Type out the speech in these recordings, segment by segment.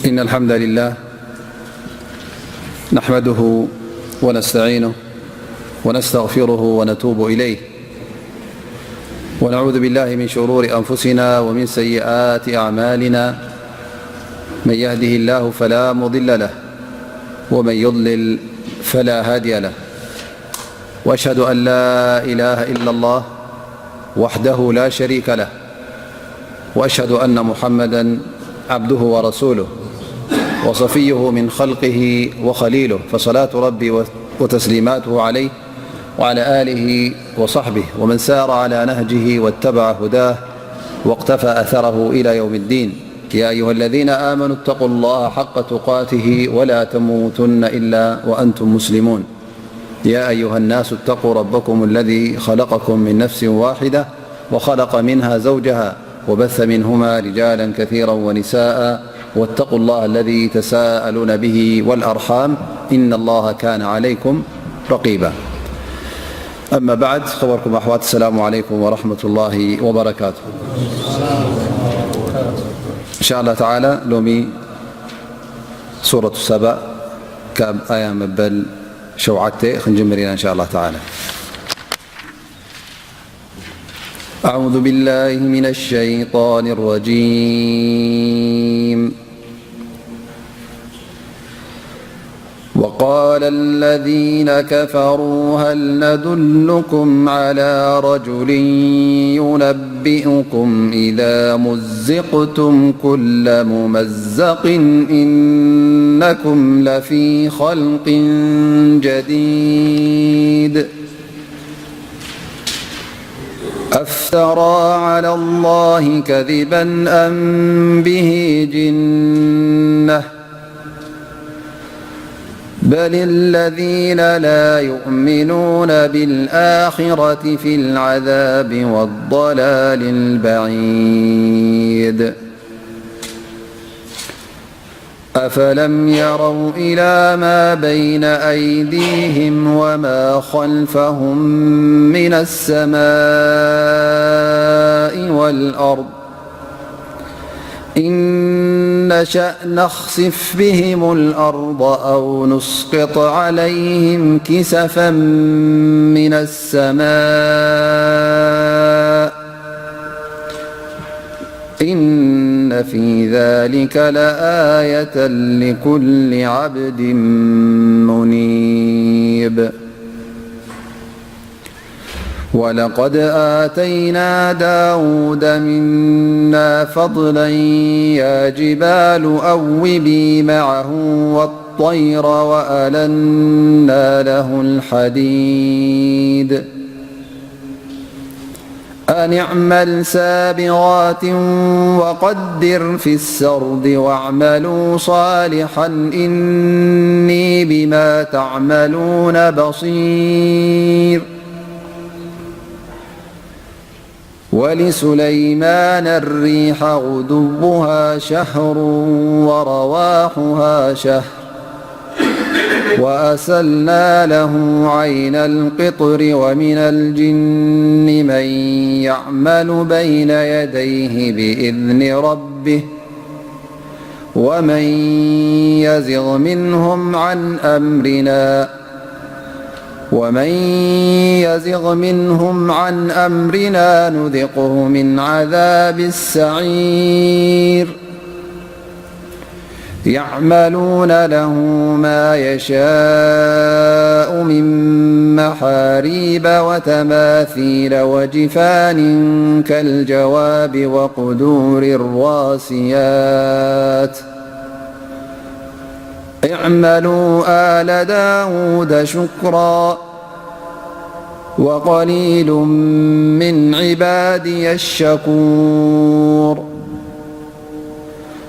إن الحمد لله نحمده ونستعينه ونستغفره ونتوب إليه، ونعوذ بالله من شرور أنفسنا ومن سيئات أعمالنا. من يهده الله فلا مضل له، ومن يضلل فلا هادي له. وأشهد أن لا إله إلا الله وحده لا شريك له، وأشهد أن محمدا عبده ورسوله وصفيه من خلقه وخليله، فصلاة ربي وتسليماته عليه وعلى آله وصحبه ومن سار على نهجه واتبع هداه واقتفى أثره إلى يوم الدين. يا أيها الذين آمنوا اتقوا الله حق تقاته ولا تموتن إلا وأنتم مسلمون. يا أيها الناس اتقوا ربكم الذي خلقكم من نفس واحدة وخلق منها زوجها وبث منهما رجالا كثيرا ونساء واتقوا الله الذي تساءلون به والأرحام إن الله كان عليكم رقيبا. أما بعد، خبركم أحوات، السلام عليكم ورحمة الله وبركاته. إن شاء الله تعالى لومي سورة سبأ كاب آية مبل شوعته خنجمرين إن شاء الله تعالى. أعوذ بالله من الشيطان الرجيم. وقال الذين كفروا هل ندلكم على رجل ينبئكم إذا مزقتم كل ممزق إنكم لفي خلق جديد. أفترى على الله كذبا أم به جنة؟ بل الذين لا يؤمنون بالآخرة في العذاب والضلال البعيد. أفلم يروا إلى ما بين أيديهم وما خلفهم من السماء والأرض، إن نشأ نخسف بهم الأرض أو نسقط عليهم كسفا من السماء، إن في ذلك لآية لكل عبد منيب. ولقد آتينا داود منا فضلا يا جبال أوبي معه والطير وألنا له الحديد. أن اعمل سابغات وقدر في السرد واعملوا صالحا إني بما تعملون بصير. ولسليمان الريح غدوها شهر ورواحها شهر وأسلنا له عين القطر ومن الجن من يعمل بين يديه بإذن ربه ومن يزغ منهم عن أمرنا ومن يزغ منهم عن أمرنا نذقه من عذاب السعير. يعملون له ما يشاء من محاريب وتماثيل وجفان كالجواب وقدور الراسيات. اعملوا آل داود شكرا وقليل من عبادي الشكور.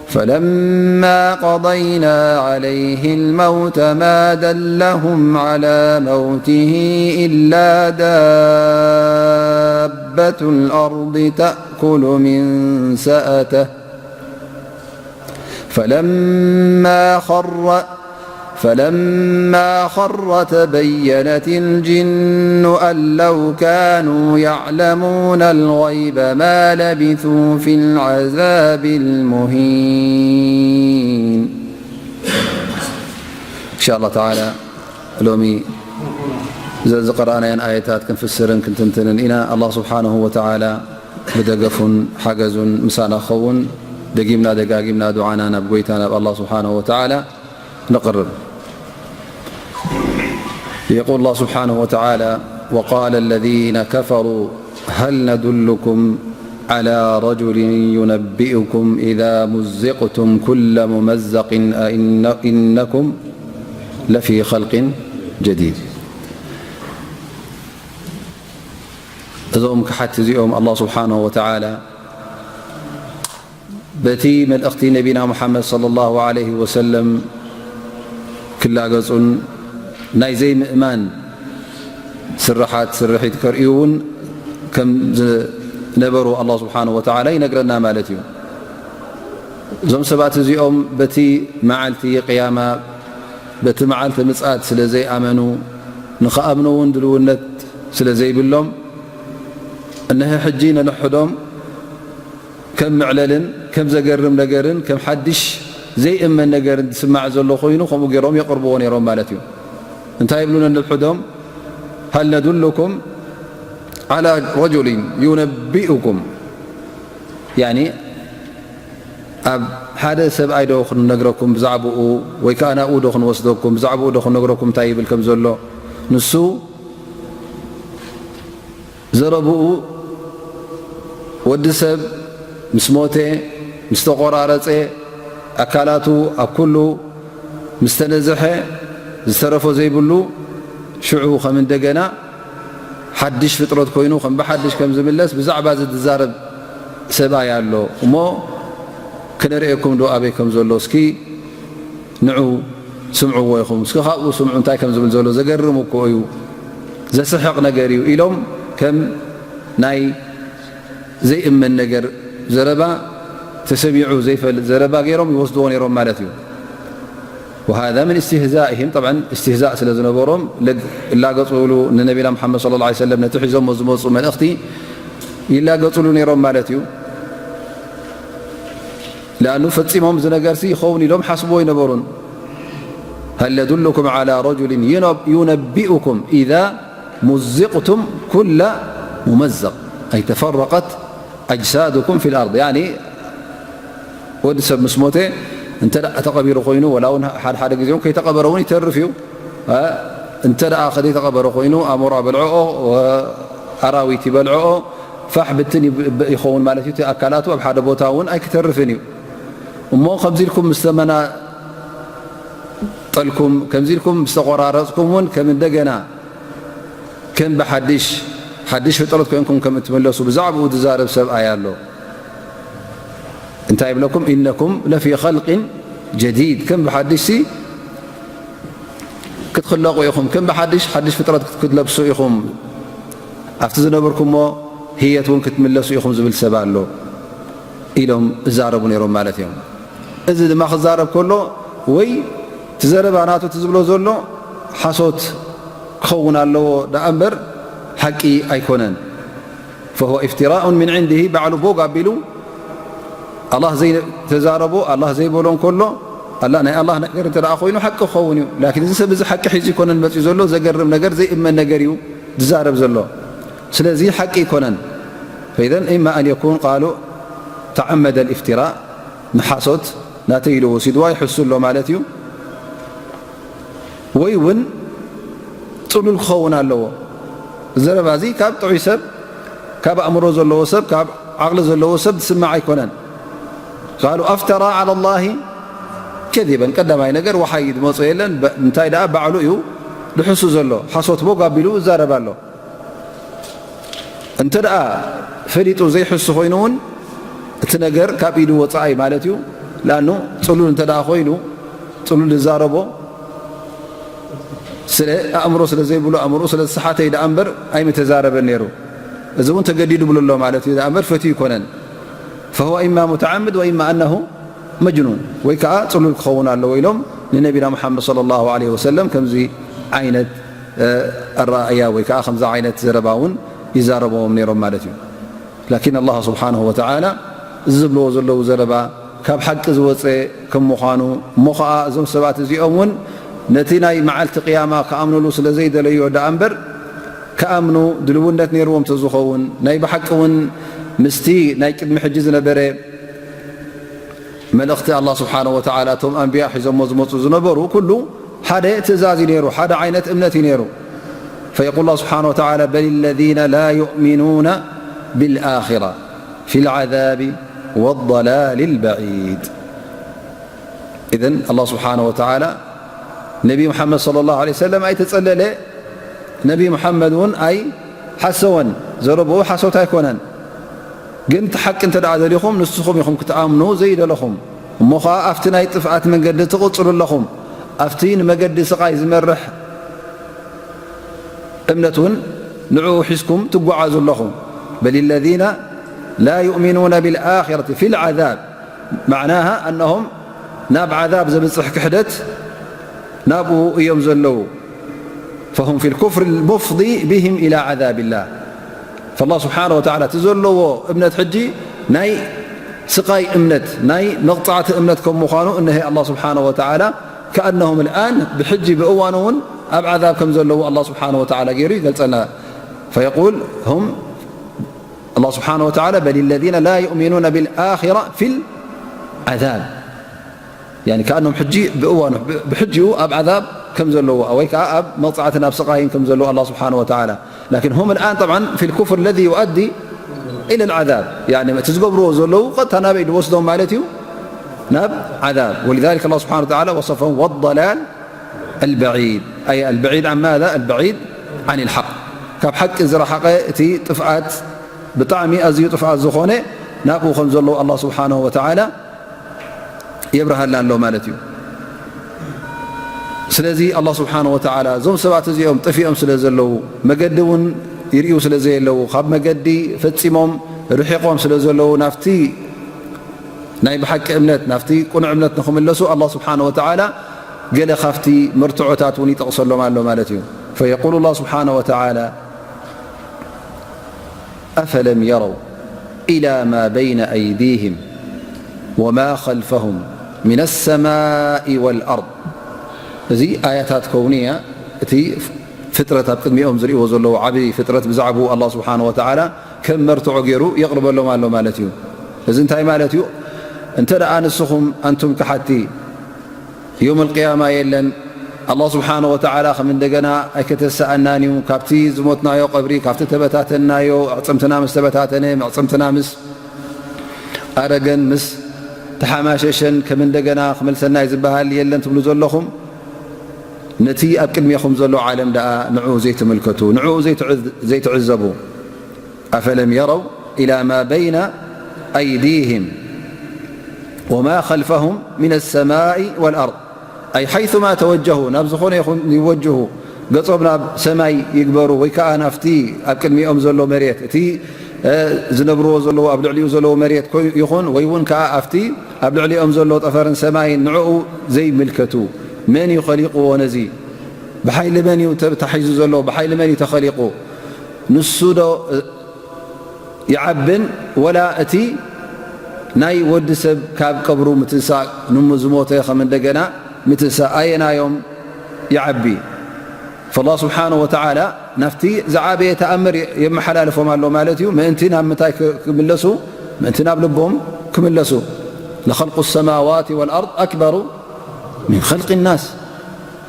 فلما قضينا عليه الموت ما دلهم على موته إلا دابة الأرض تأكل من سأته. فلما خر فلما خر تبينت الجن أن لو كانوا يعلمون الغيب ما لبثوا في العذاب المهين. إن شاء الله تعالى ሎሚ ዘዝቐረኣናየን ኣየታት ክንፍስርን ክንትንትንን ኢና። ኣላህ ስብሓንሁ ወተዓላ ብደገፉን ሓገዙን ምሳና ክኸውን ደጊምና ደጋጊምና ዱዓና ናብ ጎይታ ናብ ኣላህ ስብሓንሁ ወተዓላ نقرب. يقول الله سبحانه وتعالى: وقال الذين كفروا هل ندلكم على رجل ينبئكم إذا مزقتم كل ممزق أئن- إنكم لفي خلق جديد. እዞም ክሓት እዚኦም ኣላህ ስብሓንሁ ወተዓላ በቲ መልእኽቲ ነቢና ሙሓመድ ሰለላሁ ዐለይሂ ወሰለም ክላገጹን ናይ ዘይምእማን ስርሓት ስርሒት ከርእዩ እውን ከም ዝነበሩ ኣላህ ስብሓንሁ ወተዓላ ይነግረና ማለት እዩ። እዞም ሰባት እዚኦም በቲ መዓልቲ ቅያማ በቲ መዓልቲ ምጽኣት ስለ ዘይኣመኑ ንኽኣምኑ እውን ድልውነት ስለ ዘይብሎም እነሀ ሕጂ ነንሕዶም ከም መዕለልን ከም ዘገርም ነገርን ከም ሓድሽ ዘይእመን ነገርን ዝስማዕ ዘሎ ኮይኑ ከምኡ ገይሮም የቕርብዎ ነይሮም ማለት እዩ። እንታይ ይብሉ ነንሕዶም? هل ندلكم على رجل ينبئكم يعني ኣብ ሓደ ሰብኣይ ዶ ክንነግረኩም ብዛዕባኡ ወይ ከዓ ናብኡ ዶ ክንወስደኩም ብዛዕባኡ ዶ ክንነግረኩም እንታይ ይብል ከም ዘሎ ንሱ ዘረብኡ ወዲ ሰብ ምስ ሞተ ምስ ተቆራረፀ ኣካላቱ ኣብ ኩሉ ምስ ተነዝሐ ዝተረፎ ዘይብሉ ሽዑ ከም እንደገና ሓድሽ ፍጥረት ኮይኑ ከም ብሓድሽ ከም ዝምለስ ብዛዕባ እዚ ዝዛረብ ሰብኣይ ኣሎ እሞ ክነርእየኩም ዶ ኣበይ ከም ዘሎ እስኪ ንዑ ስምዕዎ ኢኹም እስኪ ካብኡ ስምዑ እንታይ ከም ዝብል ዘሎ ዘገርም እኮ እዩ ዘስሕቕ ነገር እዩ ኢሎም ከም ናይ ዘይእመን ነገር ዘረባ ተሰሚዑ ዘይፈልጥ ዘረባ ገይሮም ይወስድዎ ነይሮም ማለት እዩ። وهذا من استهزائهم طبعا استهزاء ስለ ዝነበሮም እላገፅሉ ንነቢና ሙሓመድ صلى الله عليه وسلم ነቲ ሒዞሞ ዝመፁ መልእኽቲ ይላገፅሉ ነይሮም ማለት እዩ። لأنه ፈፂሞም እዚ ነገርሲ ይኸውን ኢሎም ሓስቦ ኣይነበሩን። هل ندلكم على رجل ينبئكم إذا مزقتم كل ممزق أي تفرقت أجسادكم في الأرض يعني ወዲ ሰብ ምስ ሞተ እንተ ተቐቢሩ ኮይኑ ወላ እውን ሓደ ሓደ ግዜ እውን ከይተቐበረ እውን ይተርፍ እዩ። እንተ ከይተቐበረ ኮይኑ ኣሞራ በልዕኦ ኣራዊት ይበልዕኦ ፋሕ ብትን ይኸውን ማለት እዩ። ኣካላቱ ኣብ ሓደ ቦታ እውን ኣይክተርፍን እዩ። እሞ ከምዚ ኢልኩም ምስ ተመናጠልኩም ከምዚ ኢልኩም ምስ ተቆራረፅኩም እውን ከም እንደገና ከም ብሓድሽ ሓድሽ ፍጥረት ኮይንኩም ከም እትምለሱ ብዛዕባኡ ዝዛረብ ሰብኣይ ኣሎ። እንታይ ይብለኩም? إنكم لفي خلق جديد ከም ብሓድሽ ሲ ክትኽለቑ ኢኹም ከም ብሓድሽ ሓድሽ ፍጥረት ክትለብሱ ኢኹም ኣብቲ ዝነበርኩሞ ህየት እውን ክትምለሱ ኢኹም ዝብል ሰብ ኣሎ ኢሎም እዛረቡ ነይሮም ማለት እዮም። እዚ ድማ ክዛረብ ከሎ ወይ እቲ ዘረባ ናቱ እቲ ዝብሎ ዘሎ ሓሶት ክኸውን ኣለዎ ደኣ እምበር ሓቂ ኣይኮነን። فهو افتراء من عنده ባዕሉ ቦግ ኣቢሉ ኣላህ ዘይተዛረቦ ኣላህ ዘይበሎ እንከሎ ኣላ ናይ ኣላህ ነገር እንተ ደኣ ኮይኑ ሓቂ ክኸውን እዩ። ላኪን እዚ ሰብ እዚ ሓቂ ሒዙ ይኮነን መፅኡ ዘሎ፣ ዘገርም ነገር፣ ዘይእመን ነገር እዩ ዝዛረብ ዘሎ። ስለዚ ሓቂ ይኮነን። ፈኢዘን ኢማ ኣን የኩን ቃሉ ተዓመደ ልእፍትራእ፣ ንሓሶት ናተይ ኢሉ ወሲድዋ ይሕሱ ኣሎ ማለት እዩ። ወይ እውን ፅሉል ክኸውን ኣለዎ። ዘረባ እዚ ካብ ጥዑይ ሰብ፣ ካብ ኣእምሮ ዘለዎ ሰብ፣ ካብ ዓቕሊ ዘለዎ ሰብ ዝስማዕ ኣይኮነን። ቃሉ ኣፍተራ ዓላ ላሂ ከዚበን፣ ቀዳማይ ነገር ወሓይ ዝመጾ የለን። እንታይ ደኣ ባዕሉ እዩ ዝሕሱ ዘሎ፣ ሓሶት ቦግ ኣቢሉ ይዛረብ ኣሎ። እንተ ደኣ ፈሊጡ ዘይሕሱ ኮይኑ እውን እቲ ነገር ካብ ኢዱ ወጻኢ ማለት እዩ። ለኣኑ ጽሉል እንተ ደኣ ኮይኑ፣ ጽሉል ዝዛረቦ ስለ ኣእምሮ ስለ ዘይብሉ፣ ኣእምሮ ስለ ዝሰሓተ እዩ ደኣ እምበር ኣይምተዛረበን ነይሩ። እዚ እውን ተገዲዱ ብሉ ኣሎ ማለት እዩ ደኣ እምበር ፈትዩ ኣይኮነን። ፈሁወ ኢማ ሙተዓምድ ወኢማ ኣነሁ መጅኑን፣ ወይ ከዓ ጽሉል ክኸውን ኣለዎ ኢሎም ንነቢና ሙሓመድ ሰለላሁ ዐለይሂ ወሰለም ከምዚ ዓይነት ኣረኣእያ ወይ ከዓ ከምዚ ዓይነት ዘረባ እውን ይዛረብዎም ነይሮም ማለት እዩ። ላኪን ኣላህ ስብሓንሁ ወተዓላ እዚ ዝብልዎ ዘለዉ ዘረባ ካብ ሓቂ ዝወፀ ከም ምዃኑ፣ እሞ ኸዓ እዞም ሰባት እዚኦም እውን ነቲ ናይ መዓልቲ ቅያማ ክኣምኑሉ ስለ ዘይደለዮ ደኣ እምበር፣ ክኣምኑ ድልውነት ነይርዎም ተዝኸውን፣ ናይ ብሓቂ እውን ምስቲ ናይ ቅድሚ ሕጂ ዝነበረ መልእኽቲ ኣላህ ስብሓንሁ ወተዓላ እቶም ኣንብያ ሒዞሞ ዝመፁ ዝነበሩ ኩሉ ሓደ ትእዛዝ እዩ ነይሩ፣ ሓደ ዓይነት እምነት እዩ ነይሩ። ፈየቁል ኣላህ ስብሓንሁ ወተዓላ በል ለዚነ ላ ዩእሚኑነ ብልኣኺራ ፊ ልዓዛቢ ወضላል ልበዒድ። ኢዘን ኣላህ ስብሓንሁ ወተዓላ ነቢ ሙሓመድ ሰለላሁ ዐለይሂ ወሰለም ኣይተጸለለ፣ ነቢ ሙሓመድ እውን ኣይሓሰወን፣ ዘረብኡ ሓሶት ኣይኮነን። ግን እቲ ሓቂ እንተ ደኣ ደሊኹም ንስኹም ኢኹም ክትኣምኑ ዘይደለኹም፣ እሞ ኸዓ ኣብቲ ናይ ጥፍኣት መንገዲ ትቕጽሉ ኣለኹም፣ ኣብቲ ንመገዲ ስቓይ ዝመርሕ እምነት እውን ንዕኡ ሒዝኩም ትጓዓዙ ኣለኹም። በል ለዚነ ላ ዩእሚኑነ ብልኣኺረቲ ፊ ልዓዛብ፣ ማዕናሃ ኣነሆም ናብ ዓዛብ ዘብፅሕ ክሕደት ናብኡ እዮም ዘለዉ። ፈሁም ፊ ልኩፍር ልሙፍዲ ብህም ኢላ ዓዛብ ላህ። ፈላህ ስብሓነ ወተዓላ እቲ ዘለዎ እምነት ሕጂ ናይ ስቓይ እምነት፣ ናይ መቕፃዕቲ እምነት ከም ምዃኑ እነሀ ኣላህ ስብሓነ ወተዓላ ከኣነሁም ልኣን ብሕጂ ብእዋኑ እውን ኣብ ዓዛብ ከም ዘለዉ ኣላህ ስብሓነ ወተዓላ ገይሩ ይገልፀልና። ፈየቁል ሁም ኣላህ ስብሓነ ወተዓላ በል ለዚነ ላ ዩእሚኑነ ብልኣኺራ ፊ ልዓዛብ። ያኒ ከኣኖም ሕጂ ብእዋኑ፣ ብ-፣ ብሕጂኡ ኣብ ዓዛብ ከም ዘለዉ፣ ወይ ከዓ ኣብ መቕጻዕትን ኣብ ስቓይን ከም ዘለዉ ኣላህ ስብሓነሁ ወተዓላ። ላኪን ሁም ልኣን ጠብዓን ፊ ልኩፍር ለዚ ዩኣዲ ኢለ ልዓዛብ። ያኒ እቲ ዝገብርዎ ዘለዉ ቀጥታ ናበይ ዝወስዶም ማለት እዩ? ናብ ዓዛብ። ወሊዛሊክ ኣላህ ስብሓነሁ ወተዓላ ወሰፈሁም ወضላል ኣልበዒድ። ኣይ ኣልበዒድ ዓን ማዛ? ኣልበዒድ ዓን ልሓቅ። ካብ ሓቂ ዝረሓቐ እቲ ጥፍኣት፣ ብጣዕሚ ኣዝዩ ጥፍኣት ዝኾነ ናብኡ ከም ዘለዉ ኣላህ ስብሓነሁ ወተዓላ የብርሃልና ኣሎ ማለት እዩ። ስለዚ ኣላህ ስብሓነሁ ወተዓላ እዞም ሰባት እዚኦም ጠፊኦም ስለ ዘለዉ፣ መገዲ እውን ይርእዩ ስለ ዘየለዉ፣ ካብ መገዲ ፈጺሞም ርሒቖም ስለ ዘለዉ፣ ናብቲ ናይ ብሓቂ እምነት፣ ናብቲ ቅኑዕ እምነት ንኽምለሱ ኣላህ ስብሓነሁ ወተዓላ ገለ ካብቲ መርትዖታት እውን ይጠቕሰሎም ኣሎ ማለት እዩ። ፈየቁሉ ኣላህ ስብሓነሁ ወተዓላ أفلم يروا إلى ما بين أيديهم وما خلفهم من السماء والأرض. እዚ ኣያታት ከውንያ፣ እቲ ፍጥረት ኣብ ቅድሚኦም ዝርእይዎ ዘለዉ ዓብዪ ፍጥረት ብዛዕባኡ ኣላህ ስብሓነሁ ወተዓላ ከም መርትዖ ገይሩ የቕርበሎም ኣሎ ማለት እዩ። እዚ እንታይ ማለት እዩ? እንተ ደኣ ንስኹም ኣንቱም ከሓድቲ ዮም ኣልቅያማ የለን። ኣላህ ስብሓነ ወተዓላ ከም እንደገና ኣይከተሰኣናን እዩ። ካብቲ ዝሞትናዮ ቀብሪ፣ ካብቲ ተበታተንናዮ፣ ኣዕፅምትና ምስ ተበታተነ፣ ኣዕፅምትና ምስ ኣረገን ምስ ተሓማሸሸን ከም እንደገና ክመልሰና እዩ ዝበሃል የለን ትብሉ ዘለኹም። ነቲ ኣብ ቅድሜኹም ዘሎ ዓለም ደኣ ንዕኡ ዘይትምልከቱ፣ ንዕኡ ዘይትዕዝ-፣ ዘይትዕዘቡ። أفلم يروا إلى ما بين أيديهم وما خلفهم من السماء والأرض، أي حيثما توجهوا، ናብ ዝኾነ ይኹን ይወጅሁ፣ ገጾም ናብ ሰማይ ይግበሩ፣ ወይ ከኣ ናብቲ ኣብ ቅድሚኦም ዘሎ መሬት፣ እቲ፣ እ፣ ዝነብርዎ ዘለዉ ኣብ ልዕሊኡ ዘለዉ መሬት ኮይ-፣ ይኹን፣ ወይ እውን ከኣ ኣብቲ ኣብ ልዕሊኦም ዘሎ ጠፈርን ሰማይን ንዕኡ ዘይምልከቱ። መን እዩ ኸሊቕዎ ነዚ? ብሓይሊ መን እዩ ተታሒዙ ዘሎ? ብሓይሊ መን እዩ ተኸሊቑ? ንሱ ዶ፣ እ፣ ይዓብን ወላ እቲ ናይ ወዲ ሰብ ካብ ቀብሩ ምትንሳእ፣ ንሙ ዝሞተ ከም እንደገና ምትንሳእ ኣየናዮም ይዓቢ? ፈላህ ስብሓነ ወተዓላ ናብቲ ዝዓበየ ተኣምር የመሓላልፎም ኣሎ ማለት እዩ። ምእንቲ ናብ ምንታይ ክ-፣ ክምለሱ? ምእንቲ ናብ ልቦም ክምለሱ። ለኸልቁ ሰማዋት ወልኣርድ ኣክበሩ ሚን ኸልቂ ናስ።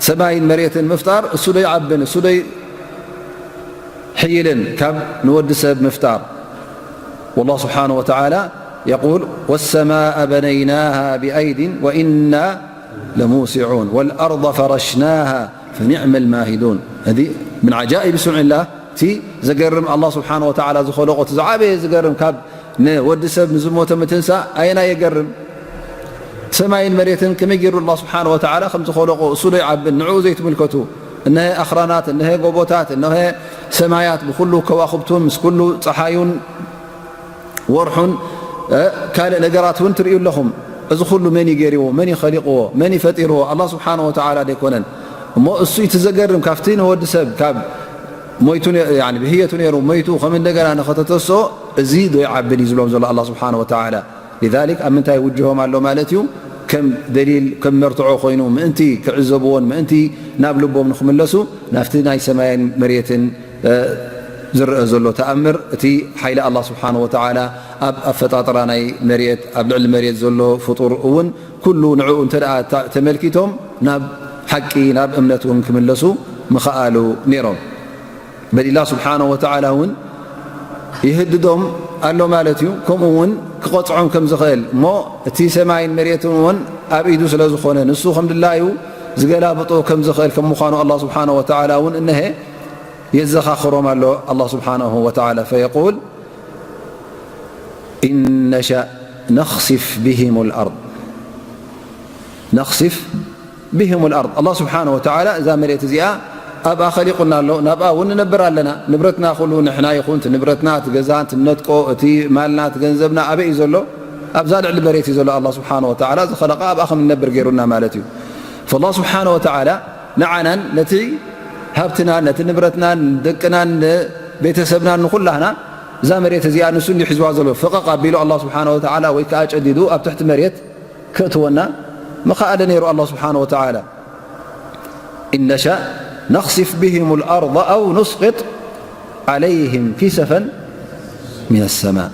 ሰማይን መሬትን ምፍጣር እሱ ዶ ይዓብን እሱ ዶ ይሕይልን ካብ ንወዲ ሰብ ምፍጣር? والله سبحانه وتعالى يقول: والسماء بنيناها بأيد وإنا لموسعون والأرض فرشناها فنعم الماهدون. እዚ من عجائب صنع الله። እቲ ዘገርም ኣላህ ስብሓነ ወተዓላ ዝኸለቆ፣ እቲ ዝዓበየ ዝገርም ካብ ንወዲ ሰብ ንዝሞተ ምትንሳእ ኣየናይ የገርም? ሰማይን መሬትን ከመይ ገይሩ ኣላህ ስብሓነ ወተዓላ ከም ዝኸለቆ እሱ ዶ ይዓብን? ንዕኡ ዘይትምልከቱ? እነሀ ኣኽራናት፣ እነሀ ጎቦታት፣ እነሀ ሰማያት ብኩሉ ከዋኽብቱን ምስ ኩሉ ፀሓዩን ወርሑን፣ እ፣ ካልእ ነገራት እውን ትርእዩ ኣለኹም። እዚ ኩሉ መን እዩ ገይርዎ? መን እዩ ኸሊቕዎ? መን እዩ ፈጢርዎ? ኣላህ ስብሓነ ወተዓላ ዶ ኣይኮነን? እሞ እሱ እቲ ዘገርም ካብቲ ንወዲ ሰብ ካብ ሞይቱ ነ-፣ ያኒ ብህየቱ ነይሩ ሞይቱ ከም እንደገና ንኸተተስኦ እዚ ዶ ይዓብን እዩ ዝብሎም ዘሎ ኣላህ ስብሓነ ወተዓላ። ሊዛሊክ ኣብ ምንታይ ይውጅሆም ኣሎ ማለት እዩ? ከም ደሊል፣ ከም መርትዖ ኮይኑ ምእንቲ ክዕዘብዎን ምእንቲ ናብ ልቦም ንኽምለሱ ናብቲ ናይ ሰማይን መሬትን፣ እ፣ ዝረአ ዘሎ ተኣምር፣ እቲ ሓይሊ ኣላህ ስብሓነ ወተዓላ ኣብ ኣፈጣጥራ ናይ መሬት፣ ኣብ ልዕሊ መሬት ዘሎ ፍጡር እውን ኩሉ ንዕኡ እንተ ደኣ ተ-፣ ተመልኪቶም ናብ ሓቂ፣ ናብ እምነት እውን ክምለሱ ምኸኣሉ ነይሮም። በል ኢላ ስብሓነ ወተዓላ እውን ይህድዶም ኣሎ ማለት እዩ። ከምኡ እውን ክቐጽዖም ከም ዝኽእል እሞ እቲ ሰማይን መሬትን እውን ኣብ ኢዱ ስለ ዝኾነ ንሱ ከም ድላዩ ዝገላብጦ ከም ዝኽእል ከም ምዃኑ ኣላህ ስብሓነ ወተዓላ እውን እነሀ የዘኻኽሮም ኣሎ ኣላህ ስብሓነሁ ወተዓላ። ፈየቁል: إن نشأ نخسف بهم الأرض نخسف بهم الأرض። ኣላህ ስብሓነ ወተዓላ እዛ መሬት እዚኣ ኣብኣ ኸሊቁና ኣሎ፣ ናብኣ እውን ንነብር ኣለና። ንብረትና ኩሉ ንሕና ይኹን፣ እቲ ንብረትና፣ እቲ ገዛን፣ እቲ ነጥቆ፣ እቲ ማልና፣ እቲ ገንዘብና ኣበይ እዩ ዘሎ? ኣብዛ ልዕሊ መሬት እዩ ዘሎ። ኣላህ ስብሓነ ወተዓላ ዝኸለቃ ኣብኣ ከም ንነብር ገይሩና ማለት እዩ። ፈላህ ስብሓነ ወተዓላ ንዓናን ነቲ ሃብትናን ነቲ ንብረትናን ንደቅናን ንቤተሰብናን ንኹላህና እዛ መሬት እዚኣ ንሱ እንዲዩ ሒዝዋ ዘሎ። ፈቐቕ ኣቢሉ ኣላህ ስብሓነ ወተዓላ ወይ ከዓ ጨዲዱ ኣብ ትሕቲ መሬት ከእትወና ምኸኣለ ነይሩ ኣላህ ስብሓነ ወተዓላ። إن نشأ نخسف بهم الأرض أو نسقط عليهم كسفا من السماء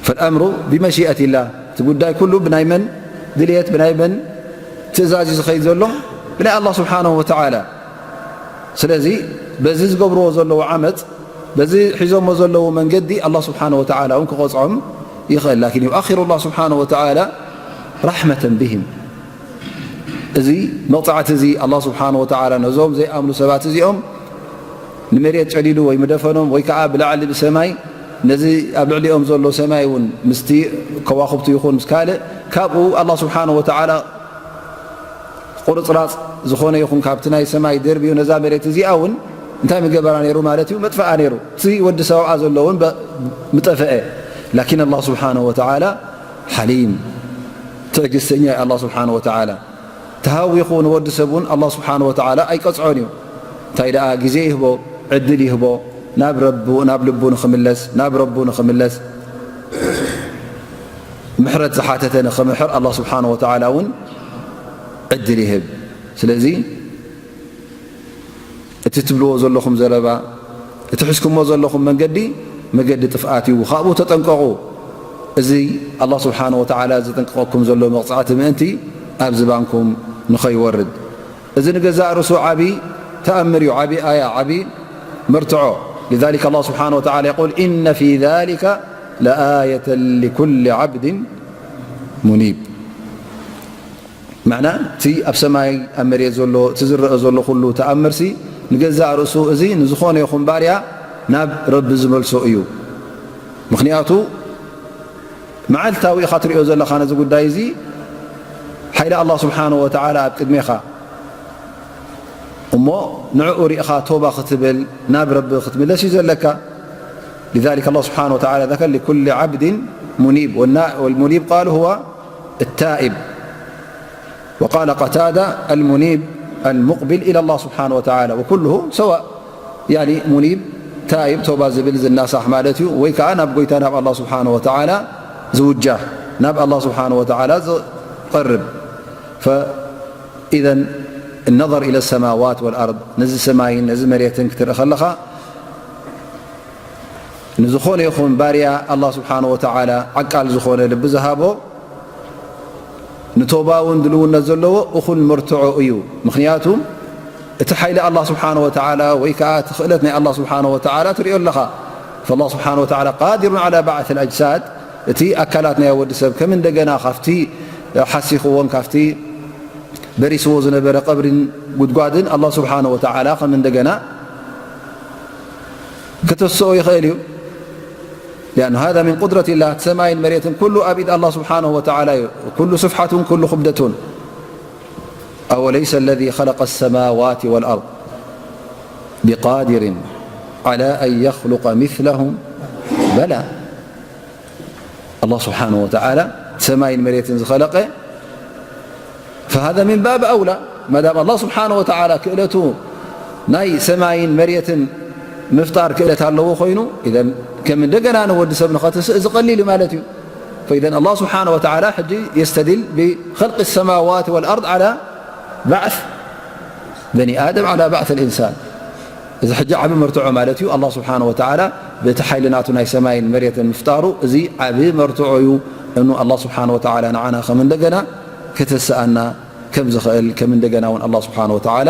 فالأمر بمشيئة الله። እቲ ጉዳይ ኩሉ ብናይ መን ድልየት፣ ብናይ መን ትእዛዝ እዩ ዝኸይድ ዘሎ? ብናይ ኣላህ ስብሓነሁ ወተዓላ። ስለዚ በዚ ዝገብርዎ ዘለዉ ዓመፅ፣ በዚ ሒዞሞ ዘለዉ መንገዲ ኣላህ ስብሓነሁ ወተዓላ እውን ክቐፅዖም ይኽእል። ላኪን ዩኣኽሩ ላህ ስብሓነሁ ወተዓላ ራሕመተን ብሂም። እዚ መቕፃዕቲ እዚ ኣላህ ስብሓነሁ ወተዓላ ነዞም ዘይኣምኑ ሰባት እዚኦም ንመሬት ጨዲዱ ወይ ምደፈኖም ወይ ከዓ ብላዕሊ ብሰማይ ነዚ ኣብ ልዕሊኦም ዘሎ ሰማይ እውን ምስቲ ከዋኽብቱ ይኹን ምስ ካልእ ካብኡ ኣላህ ስብሓነሁ ወተዓላ ቁርፅራፅ ዝኾነ ይኹን ካብቲ ናይ ሰማይ ደርብዩ ነዛ መሬት እዚኣ እውን እንታይ ምገበራ ነይሩ ማለት እዩ? መጥፈኣ ነይሩ። እቲ ወዲ ሰብ ኣብኣ ዘሎ እውን በ-፣ ምጠፈአ። ላኪን ኣላህ ስብሓነሁ ወተዓላ ሓሊም፣ ትዕግስተኛ እዩ ኣላህ ስብሓነሁ ወተዓላ። ተሃዊኹ ንወዲ ሰብ እውን ኣላህ ስብሓነሁ ወተዓላ ኣይቀፅዖን እዩ። እንታይ ደኣ ግዜ ይህቦ፣ ዕድል ይህቦ፣ ናብ ረቡ፣ ናብ ልቡ ንኽምለስ፣ ናብ ረቡ ንኽምለስ፣ ምሕረት ዝሓተተ ንኽምሕር ኣላህ ስብሓነሁ ወተዓላ እውን ዕድል ይህብ። ስለዚ እቲ ትብልዎ ዘለኹም ዘረባ፣ እቲ ሒዝኩሞ ዘለኹም መንገዲ፣ መገዲ ጥፍኣት እዩ። ካብኡ ተጠንቀቑ። እዚ ኣላህ ስብሓነሁ ወተዓላ ዘጠንቅቐኩም ዘሎ መቕጻዕቲ ምእንቲ ኣብ ዝባንኩም ንኸይወርድ። እዚ ንገዛእ ርእሱ ዓቢ ተኣምር እዩ፣ ዓቢ ኣያ፣ ዓቢ መርትዖ። لذلك الله سبحانه وتعالى يقول: إن في ذلك لآية لكل عبد منيب. ማዕና እቲ ኣብ ሰማይ ኣብ መሬት ዘሎ እቲ ዝረአ ዘሎ ኩሉ ተኣምርሲ ንገዛእ ርእሱ እዚ ንዝኾነ ይኹን ባርያ ናብ ረቢ ዝመልሶ እዩ። ምኽንያቱ መዓልታዊ ኢኻ ትሪኦ ዘለኻ ነዚ ጉዳይ እዚ ሓይሊ ኣላህ ስብሓነሁ ወተዓላ ኣብ ቅድሜኻ እሞ ንዕኡ ሪእኻ ቶባ ክትብል ናብ ረቢ ክትምለስ እዩ ዘለካ። لذلك الله سبحانه وتعالى ذكر لكل عبد منيب والنا-، والمنيب قال هو التائب. وقال قتادة: المنيب المقبل إلى الله سبحانه وتعالى وكله سواء. يعني منيب تائب توبة ዝብል ዝናሳሕ ማለት እዩ ወይ ከዓ ናብ ጎይታ ናብ ኣላህ ስብሓነሁ ወተዓላ ዝውጃህ። ናብ ኣላህ ስብሓን ወተዓላ ዝቐርብ። ፈኢዘን ነظር ኢለ ሰማዋት ወልኣርድ፣ ነዚ ሰማይን ነዚ መሬትን ክትርኢ ከለኻ፣ ንዝኾነ ይኹን ባርያ ኣላህ ስብሓን ወተዓላ ዓቃል ዝኾነ ልቢ ዝሃቦ፣ ንቶባ እውን ድልውነት ዘለዎ እኹል መርትዖ እዩ። ምኽንያቱ እቲ ሓይሊ ኣላህ ስብሓን ወተዓላ ወይ ከዓ እቲ ክእለት ናይ ኣላህ ስብሓን ወተዓላ ትሪኦ ኣለኻ። ፈላህ ስብሓን ወተዓላ ቃዲሩን ዓላ ባዕት ኣልኣጅሳድ፣ እቲ ኣካላት ናይ ወዲ ሰብ ከም እንደገና ካብቲ ሓሲኽዎን ካብቲ በሪስዎ ዝነበረ ቀብሪን ጉድጓድን ኣላህ ስብሓን ወተዓላ ከም እንደገና ክተስኦ ይኽእል እዩ። ሊኣን ሃዛ ምን ቁድረት ላህ፣ ሰማይን መሬትን ኩሉ ኣብ ኢድ ኣላህ ስብሓን ወተዓላ እዩ። ኩሉ ስፍሓቱን ኩሉ ክብደቱን። أوليس الذي خلق السماوات والأرض بقادر على أن يخلق مثلهم؟ بلى. ኣላህ ስብሓን ወተዓላ ሰማይን መሬትን ዝኸለቀ፣ فهذا من باب أولى። ማዳም ኣላህ ስብሓን ወተዓላ ክእለቱ ናይ ሰማይን መሬትን ምፍጣር ክእለት ኣለዎ ኮይኑ፣ ኢዘን ከም እንደገና ንወዲ ሰብ ንኸትስእ እዚ ቀሊል እዩ ማለት እዩ። فإذا الله سبحانه وتعالى ሕጂ يستدل بخلق السماوات والأرض على بعث بني آدم، على بعث الإنسان። እዚ ሕጂ ዓቢ መርትዖ ማለት እዩ። ኣላህ ስብሓን ወተዓላ ብእቲ ሓይሊ ናቱ ናይ ሰማይን መሬትን ምፍጣሩ፣ እዚ ዓቢ መርትዖ እዩ። እኑ ኣላህ ስብሓን ወተዓላ ንዓና ከም እንደገና ከተስኣና ከም ዝኽእል፣ ከም እንደገና እውን ኣላህ ስብሓን ወተዓላ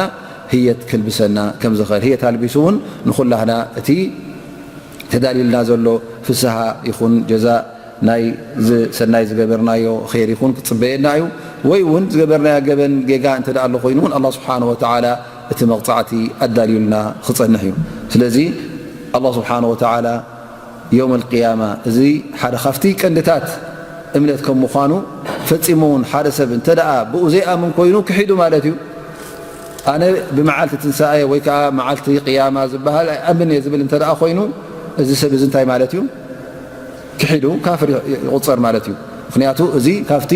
ህየት ክልብሰና ከም ዝኽእል፣ ህየት ኣልቢሱ እውን ንኹላህና እቲ ተዳልዩልና ዘሎ ፍስሃ ይኹን ጀዛእ ናይ ዝ-፣ ሰናይ ዝገበርናዮ ኸይር ይኹን ክጽበየና እዩ። ወይ እውን ዝገበርናዮ ገበን ጌጋ እንተ ደኣ ኣሎ ኮይኑ እውን ኣላህ ስብሓን ወተዓላ እቲ መቕጻዕቲ ኣዳልዩልና ክጸንሕ እዩ። ስለዚ ኣላህ ስብሓን ወተዓላ የውም ኣልቅያማ፣ እዚ ሓደ ካብቲ ቀንድታት እምነት ከም ምዃኑ፣ ፈጺሙ እውን ሓደ ሰብ እንተ ደኣ ብኡ ዘይኣምን ኮይኑ ክሒዱ ማለት እዩ። ኣነ ብመዓልቲ ትንሳኤ ወይ ከዓ መዓልቲ ቅያማ ዝበሃል ኣይኣምን እየ ዝብል እንተ ደኣ ኮይኑ፣ እዚ ሰብ እዚ እንታይ ማለት እዩ? ክሒዱ ካፍር ይቑጸር ማለት እዩ። ምኽንያቱ እዚ ካብቲ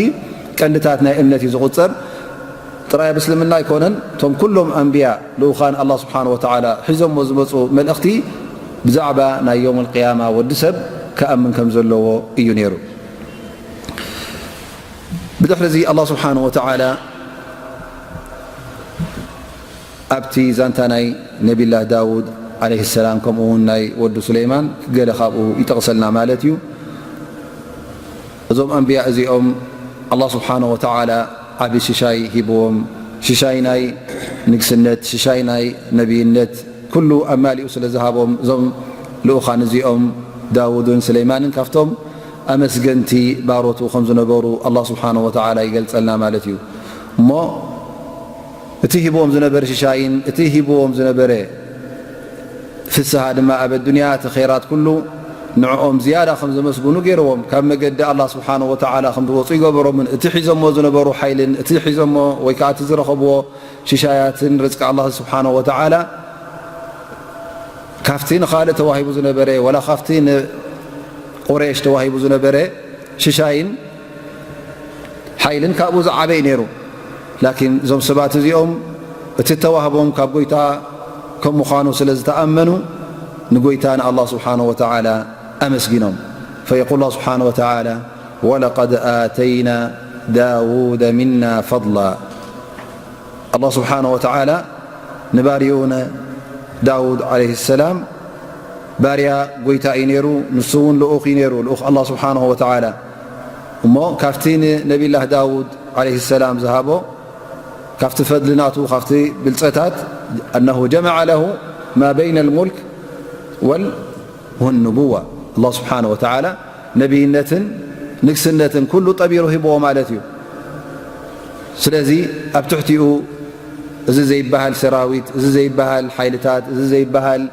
ቀንድታት ናይ እምነት እዩ ዝቑጸር። ጥራይ ኣብ እስልምና ኣይኮነን፣ እቶም ኩሎም ኣንብያ ልኡኻን ኣላህ ስብሓን ወተዓላ ሒዞሞ ዝመፁ መልእኽቲ ብዛዕባ ናይ የውም ኣልቅያማ ወዲ ሰብ ክኣምን ከም ዘለዎ እዩ ነይሩ። ብድሕሪ እዚ ኣላህ ስብሓን ወተዓላ ኣብቲ ዛንታ ናይ ነቢላህ ዳውድ ዓለይሂ ሰላም፣ ከምኡ እውን ናይ ወዱ ሱለይማን ገለ ካብኡ ይጠቕሰልና ማለት እዩ። እዞም ኣንብያ እዚኦም ኣላህ ስብሓነ ወተዓላ ዓቢ ሽሻይ ሂብዎም፣ ሽሻይ ናይ ንግስነት፣ ሽሻይ ናይ ነቢይነት፣ ኩሉ ኣማሊኡ ስለ ዝሃቦም፣ እዞም ልኡኻን እዚኦም ዳውድን ሱለይማንን ካብቶም ኣመስገንቲ ባሮቱ ከም ዝነበሩ ኣላህ ስብሓነ ወተዓላ ይገልጸልና ማለት እዩ። እሞ እቲ ሂብዎም ዝነበረ ሽሻይን እቲ ሂብዎም ዝነበረ ፍስሃ ድማ ኣብ ኣዱንያ እቲ ኸይራት ኩሉ ንዕኦም ዝያዳ ከም ዘመስግኑ ገይርዎም፣ ካብ መገዲ ኣላህ ስብሓነሁ ወተዓላ ከም ዝወፁ ይገበሮምን፣ እቲ ሒዞሞ ዝነበሩ ሓይልን እቲ ሒዞሞ ወይ ከዓ እቲ ዝረኸብዎ ሽሻያትን ርዝቂ ኣላህ ስብሓነሁ ወተዓላ ካብቲ ንኻልእ ተዋሂቡ ዝነበረ ወላ ካብቲ ንቁረይሽ ተዋሂቡ ዝነበረ ሽሻይን ሓይልን ካብኡ ዝዓበ እዩ ነይሩ። ላኪን እዞም ሰባት እዚኦም እቲ ተዋህቦም ካብ ጎይታ ከም ምዃኑ ስለ ዝተኣመኑ ንጎይታ ንኣላህ ስብሓነሁ ወተዓላ ኣመስጊኖም። ፈየቁል ኣላህ ስብሓነሁ ወተዓላ ወለቀድ ኣተይና ዳውደ ሚና ፈድላ። ኣላህ ስብሓነሁ ወተዓላ ንባርያኡ ንዳውድ ዓለይሂ ሰላም ባርያ ጎይታ እዩ ነይሩ፣ ንሱ እውን ልኡኽ እዩ ነይሩ፣ ልኡኽ ኣላህ ስብሓነሁ ወተዓላ። እሞ ካብቲ ንነቢላህ ዳውድ ዓለይሂ ሰላም ዝሃቦ ካብቲ ፈድሊ ናቱ ካብቲ ብልፀታት ኣነሁ ጀመዐ ለሁ ማ በይነ ልሙልክ ወል ወንቡዋ። ኣላህ ስብሓነሁ ወተዓላ ነቢይነትን ንግስነትን ኩሉ ጠቢሩ ሂብዎ ማለት እዩ። ስለዚ ኣብ ትሕቲኡ እዚ ዘይበሃል ሰራዊት፣ እዚ ዘይበሃል ሓይልታት፣ እዚ ዘይበሃል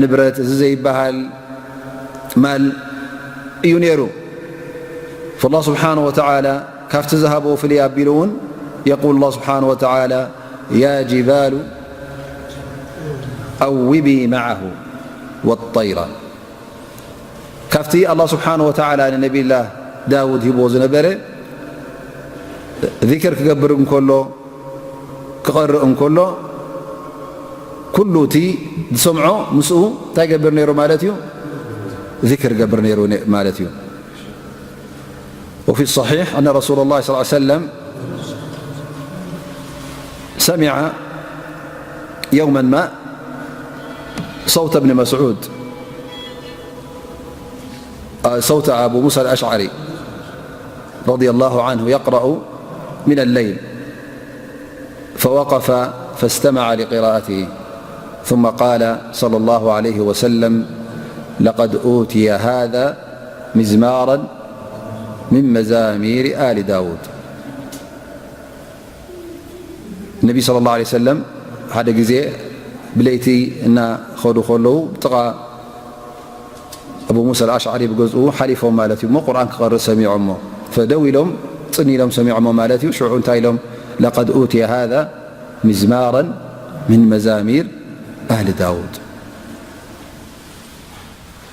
ንብረት፣ እዚ ዘይበሃል ማል እዩ ነይሩ። ፈላህ ስብሓነሁ ወተዓላ ካብቲ ዝሃቦ ፍልይ ኣቢሉ እውን የቁል ኣላህ ስብሓነሁ ወተዓላ ያ ጅባሉ ኣውቢ መዓሁ ወጠይራ። ካብቲ ኣላህ ስብሓነሁ ወተዓላ ንነቢላህ ዳውድ ሂብዎ ዝነበረ ዚክር ክገብር እንከሎ ክቐርእ እንከሎ ኩሉ እቲ ዝሰምዖ ምስኡ እንታይ ይገብር ነይሩ ማለት እዩ? ዚክር ይገብር ነይሩ ማለት እዩ። وفي الصحيح أن رسول الله صلى الله عليه وسلم سمع يوما ما صوت ابن مسعود، آه، صوت أبو موسى الأشعري رضي الله عنه يقرأ من الليل، فوقف فاستمع لقراءته، ثم قال صلى الله عليه وسلم: لقد أوتي هذا مزمارا من مزامير آل داود. النبي صلى الله عليه وسلم ሓደ ግዜ ብለይቲ እናኸዱ ከለዉ ብጥቓ ኣቡ ሙሳ ኣልኣሽዓሪ ብገዝኡ ሓሊፎም ማለት እዩ እሞ ቁርኣን ክቐርእ ሰሚዖሞ። ፈደው ኢሎም ጽን ኢሎም ሰሚዖሞ ማለት እዩ። ሽዑ እንታይ ኢሎም? لقد أوتي هذا مزمارا من مزامير آل داود.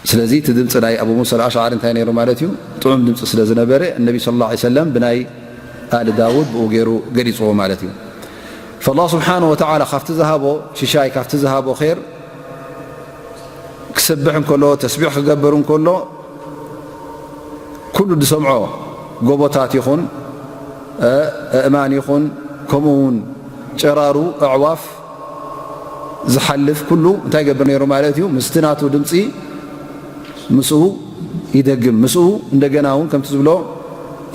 ስለዚ እቲ ድምፂ ናይ ኣቡ ሙሳ ኣልኣሽዓሪ እንታይ ነይሩ ማለት እዩ? ጥዑም ድምፂ ስለ ዝነበረ እነቢ ስለ ላ ሰለም ብናይ ኣል ዳውድ ብኡ ገይሩ ገሊፅዎ ማለት እዩ። ፈላ ስብሓን ወተዓላ ካብቲ ዝሃቦ ሽሻይ ካብቲ ዝሃቦ ር ክሰብሕ እንከሎ ተስቢሕ ክገብር እንከሎ ኩሉ ዝሰምዖ ጎቦታት ይኹን ኣእማን ይኹን ከምኡ እውን ጨራሩ ኣዕዋፍ ዝሓልፍ ኩሉ እንታይ ይገብር ነይሩ ማለት እዩ? ምስቲ ናቱ ድምፂ ምስኡ ይደግም፣ ምስኡ እንደገና እውን ከምቲ ዝብሎ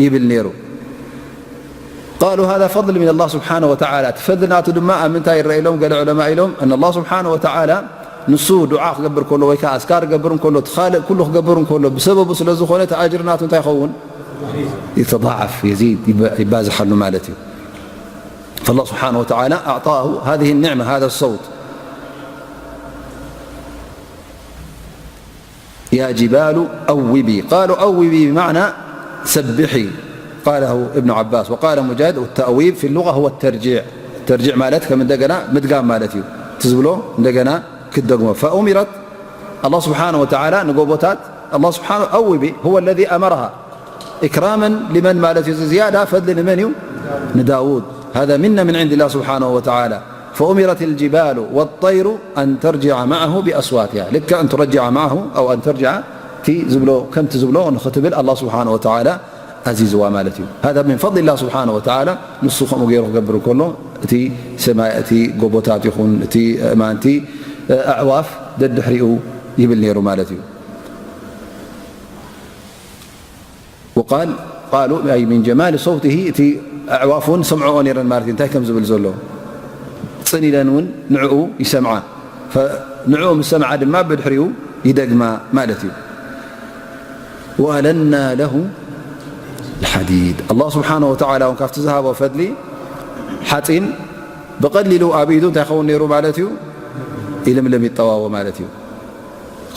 ይብል ነይሩ። قالوا هذا فضل من الله سبحانه وتعالى። እቲ ፈድሊ ናቱ ድማ ኣብ ምንታይ ይረአ ኢሎም ገለ ዑለማ ኢሎም፣ أن الله سبحانه وتعالى ንሱ ዱዓ ክገብር ከሎ ወይ ከዓ ኣዝካር ክገብር እንከሎ እቲ ካልእ ኩሉ ክገብር እንከሎ ብሰበቡ ስለ ዝኾነ እቲ ኣጅሪ ናቱ እንታይ ይኸውን? يتضاعف، يزيد፣ ይባዝሓሉ ማለት እዩ። فالله سبحانه وتعالى أعطاه هذه النعمة، هذا الصوت. يا جبال أوبي. قالوا أوبي بمعنى سبحي. قاله ابن عباس. وقال مجاهد: والتأويب في اللغة هو الترجيع. الترجيع ማለት ከም እንደገና ምድጋም ማለት እዩ። እቲ ዝብሎ እንደገና ክትደግሞ። فأمرت الله سبحانه وتعالى ንጎቦታት الله سبحانه أوبي هو الذي أمرها إكراما لمن ማለት እዩ። እዚ ዝያዳ ፈድሊ ንመን እዩ? ንዳውድ። هذا منة من عند الله سبحانه وتعالى. فأمرت الجبال والطير أن ترجع معه بأصواتها. ልክዕ أن ترجع معه أو أن ترجع እቲ ዝብሎ ከምቲ ዝብሎ ንኽትብል الله سبحانه وتعالى ኣዚዝዋ ማለት እዩ። هذا من فضل الله سبحانه وتعالى። ንሱ ከምኡ ገይሩ ክገብር እንከሎ እቲ ሰማይ እቲ ጎቦታት ይኹን እቲ ኣእማንቲ ኣዕዋፍ ደድሕሪኡ ይብል ነይሩ ማለት እዩ። وقال قالوا أي من جمال صوته እቲ ኣዕዋፍ እውን ሰምዐኦ ነይረን ማለት እዩ። እንታይ ከም ዝብል ዘሎ ጽን ኢለን እውን ንዕኡ ይሰምዓ። ንዕኡ ምስ ሰምዓ ድማ ብድሕሪኡ ይደግማ ማለት እዩ። وألنا له الحديد። الله سبحانه وتعالى እውን ካብቲ ዝሃቦ ፈድሊ ሓፂን ብቐሊሉ ኣብ ኢዱ እንታይ ይኸውን ነይሩ ማለት እዩ? ይልምልም ይጠዋዎ ማለት እዩ።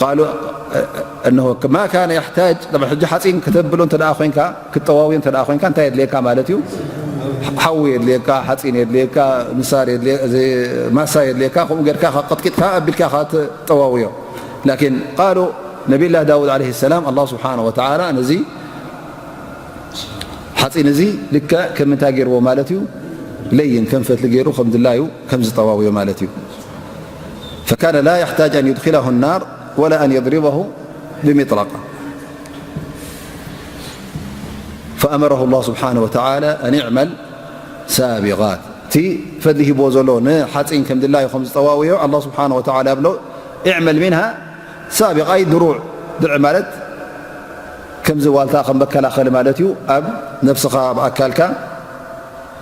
قالوا أنه ما كان يحتاج طبعا ሕጂ ሓፂን ከተብሎ እንተ ደኣ ኮይንካ ክትጠዋውዮ እንተ ደኣ ኮይንካ እንታይ የድልየካ ማለት እዩ? ሓዊ የድልየካ፣ ሓፂን የድልየካ፣ ንሳር የድልየ-፣ እዚ ማሳ የድልየካ፣ ከምኡ ጌርካ ኢኻ ቀጥቂጥካ ኣቢልካ ኢኻ ትጠዋውዮ። ላኪን قالوا ነቢላ ዳውድ ዓለይሂ ሰላም ኣላህ ስብሓነ ወተዓላ ነዚ ሓፂን እዚ ልክዕ ከም እንታይ ገይርዎ ማለት እዩ? ለይን ከም ፈትሊ ገይሩ ከም ድላዩ ከም ዝጠዋውዮ ማለት እዩ። فكان لا يحتاج أن يدخله النار ولا أن يضربه بمطرقة. فأمره الله سبحانه وتعالى أن اعمل سابغات። እቲ ፈድሊ ሂብዎ ዘሎ ንሓፂን ከም ድላዩ ከም ዝጠዋውዮ ኣላህ ስብሓነ ወተዓላ ብሎ اعمل منها سابغة أي دروع። ድርዕ ማለት ከምዚ ዋልታ ከም መከላኸሊ ማለት እዩ። ኣብ ነብስኻ ኣብ ኣካልካ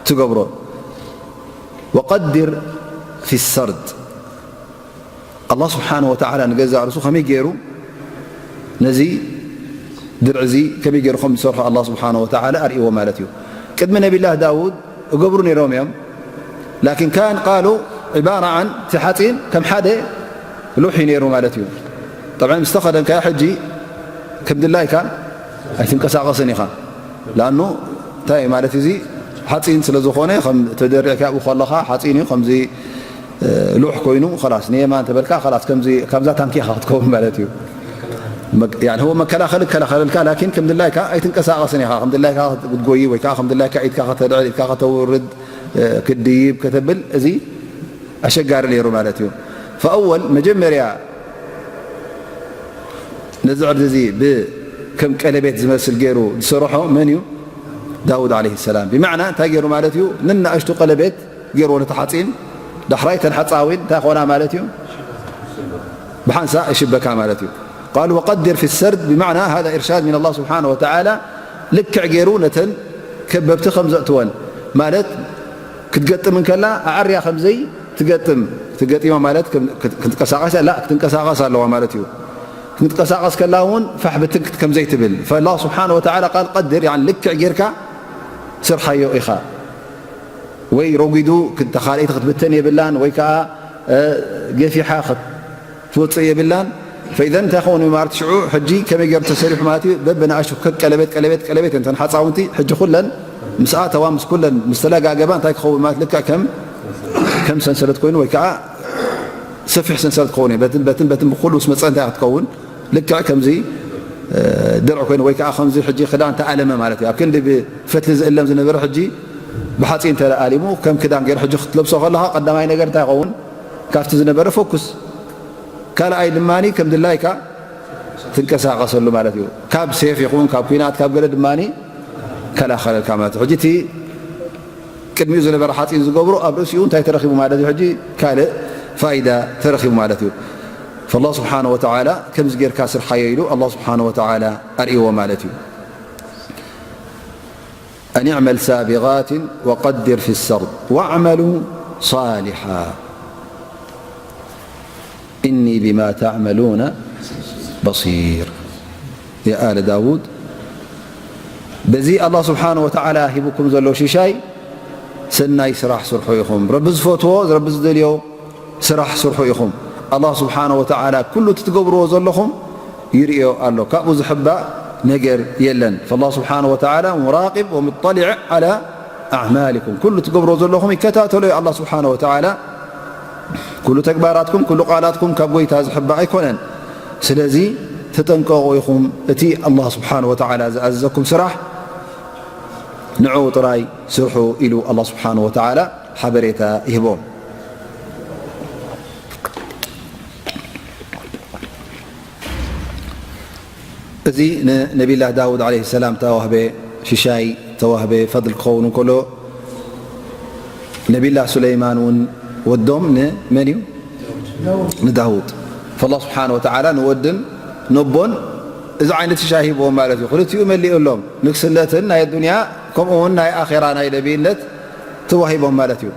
ትገብሮ። وقدر في السرد። ኣላህ ስብሓነ ወተዓላ ንገዛእ ርእሱ ከመይ ገይሩ ነዚ ድርዒ እዚ ከመይ ገይሩ ከም ዝሰርሖ ኣላህ ስብሓነ ወተዓላ ኣርእይዎ ማለት እዩ። ቅድሚ ነቢላህ ዳውድ እገብሩ ነይሮም እዮም። ላኪን ካን ቃሉ ዒባራ ዓን እቲ ሓፂን ከም ሓደ ሉሕ እዩ ነይሩ ማለት እዩ። ጠብዓ ምስ ተኸደንካዮ ሕጂ ከም ድላይካ ኣይትንቀሳቐስን ኢኻ። ላኣኑ እንታይ ማለት እዚ ሓፂን ስለ ዝኾነ ከም ተደሪዕካ ኣብኡ ከለኻ ሓፂን እዩ ከምዚ ሉሕ ኮይኑ ኸላስ ንየማን ተበልካ ኸላስ ከምዚ ካብዛ ታንኪ ኢኻ ክትከውን ማለት እዩ። መ-፣ ያኒ፣ ህወ መከላኸሊ ይከላኸለልካ፣ ላኪን ከም ድላይካ ኣይትንቀሳቐስን ኢኻ። ከም ድላይካ ክትጎይ ወይ ከዓ ከም ድላይካ ኢድካ ከተልዕል፣ ኢድካ ከተውርድ፣ እ፣ ክትድይብ ከተብል፣ እዚ ኣሸጋሪ ነይሩ ማለት እዩ። ፈኣወል መጀመርያ ነዚ ዕርዲ እዚ ብ-፣ ከም ቀለቤት ዝመስል ገይሩ ዝሰርሖ መን እዩ? ዳውድ ዓለይሂ ሰላም። ብማዕና እንታይ ገይሩ ማለት እዩ? ንናእሽቱ ቀለቤት ገይርዎ ነቲ ሓፂን። ዳሕራይ ተን ሓፃዊን እንታይ ኾና ማለት እዩ? ብሓንሳእ ይሽበካ ማለት እዩ። ቃል ወቀድር ፊ ሰርድ ብማዕና ሃዛ ኢርሻድ ሚን ኣላህ ስብሓነ ወተዓላ። ልክዕ ገይሩ ነተን ከበብቲ ከም ዘእትወን ማለት ክትገጥም እንከላ ኣዕርያ ከምዘይ ትገጥም ትገጢማ ማለት ክትንቀሳቀስ ላ ክትንቀሳቀስ ኣለዋ ማለት እዩ። ክንትቀሳቐስ ከላ እውን ፋሕ ብትን ከም ዘይትብል። ፈላህ ስብሓን ወተዓላ ቃል ቀድር፣ ያኒ ልክዕ ጌርካ ስርሓዮ ኢኻ። ወይ ረጒዱ ተኻልኢቲ ክትብተን የብላን፣ ወይ ከዓ ገፊሓ ክትወፅእ የብላን። ፈኢዘን እንታይ ኸውን ማለት ሽዑ ሕጂ ከመይ ገይሩ ተሰሪሑ ማለት እዩ። በብንኣሽቱ ከቀለቤት ቀለቤት ቀለቤት እንተን ሓፃውንቲ ሕጂ ኩለን ምስ ኣተዋ ምስ ኩለን ምስ ተለጋገባ እንታይ ክኸውን ማለት ልክዕ ከም ከም ሰንሰለት ኮይኑ ወይ ከዓ ሰፊሕ ሰንሰለት ክኸውን እዩ። በትን በትን በትን ብኩሉ ምስ መፀ እንታይ ክትከውን ልክዕ ከምዚ ድርዕ ኮይኑ ወይ ከዓ ከምዚ ሕጂ ክዳን ተኣለመ ማለት እዩ። ኣብ ክንዲ ብፈትሊ ዝእለም ዝነበረ ሕጂ ብሓፂን ተኣሊሙ ከም ክዳን ገይሩ ሕጂ ክትለብሶ ከለኻ ቀዳማይ ነገር እንታይ ይኸውን? ካብቲ ዝነበረ ፎኩስ፣ ካልኣይ ድማ ከም ድላይካ ትንቀሳቀሰሉ ማለት እዩ። ካብ ሴፍ ይኹን ካብ ኩናት ካብ ገለ ድማ ይከላኸለልካ ማለት እዩ። ሕጂ እቲ ቅድሚኡ ዝነበረ ሓፂን ዝገብሮ ኣብ ርእሲኡ እንታይ ተረኺቡ ማለት እዩ? ሕጂ ካልእ ፋይዳ ተረኺቡ ማለት እዩ። ፈላህ ስብሓነ ወተዓላ ከምዚ ጌርካ ስርሓዮ ኢሉ ኣላህ ስብሓነ ወተዓላ ኣርእይዎ ማለት እዩ። أن اعمل سابغات وقدر في السرد واعملوا صالحا إني بما تعملون بصير. يا آل داود، በዚ ኣላህ ስብሓነ ወተዓላ ሂቡኩም ዘሎ ሽሻይ ሰናይ ስራሕ ስርሑ ኢኹም። ረቢ ዝፈትዎ፣ ረቢ ዝደልዮ ስራሕ ስርሑ ኢኹም። ኣላህ ስብሓነ ወተዓላ ኩሉ እቲ ትገብርዎ ዘለኹም ይርእዮ ኣሎ። ካብኡ ዝሕባእ ነገር የለን። ፈላህ ስብሓነ ወተዓላ ሙራቂብ ወሙጠሊዕ ዓላ ኣዕማሊኩም። ኩሉ ትገብርዎ ዘለኹም ይከታተሎ እዩ ኣላህ ስብሓነ ወተዓላ። ኩሉ ተግባራትኩም፣ ኩሉ ቃላትኩም ካብ ጎይታ ዝሕባእ ኣይኮነን። ስለዚ ተጠንቀቑ ኢኹም። እቲ ኣላህ ስብሓነ ወተዓላ ዝኣዘዘኩም ስራሕ ንዕኡ ጥራይ ስርሑ ኢሉ ኣላህ ስብሓነ ወተዓላ ሓበሬታ ይህቦም። እዚ ንነቢላህ ዳውድ ዓለይሂ ሰላም ተዋህበ ሽሻይ ተዋህበ ፈድል ክኸውን እንከሎ፣ ነቢላህ ሱለይማን እውን ወዶም ንመን እዩ? ንዳውድ። ፈላህ ስብሓነ ወተዓላ ንወድን ነቦን እዚ ዓይነት ሽሻይ ሂብዎም ማለት እዩ። ክልቲኡ መሊኡሎም፣ ንግስነትን ናይ ኣዱንያ ከምኡ እውን ናይ ኣኼራ ናይ ነቢይነት ተዋሂቦም ማለት እዩ።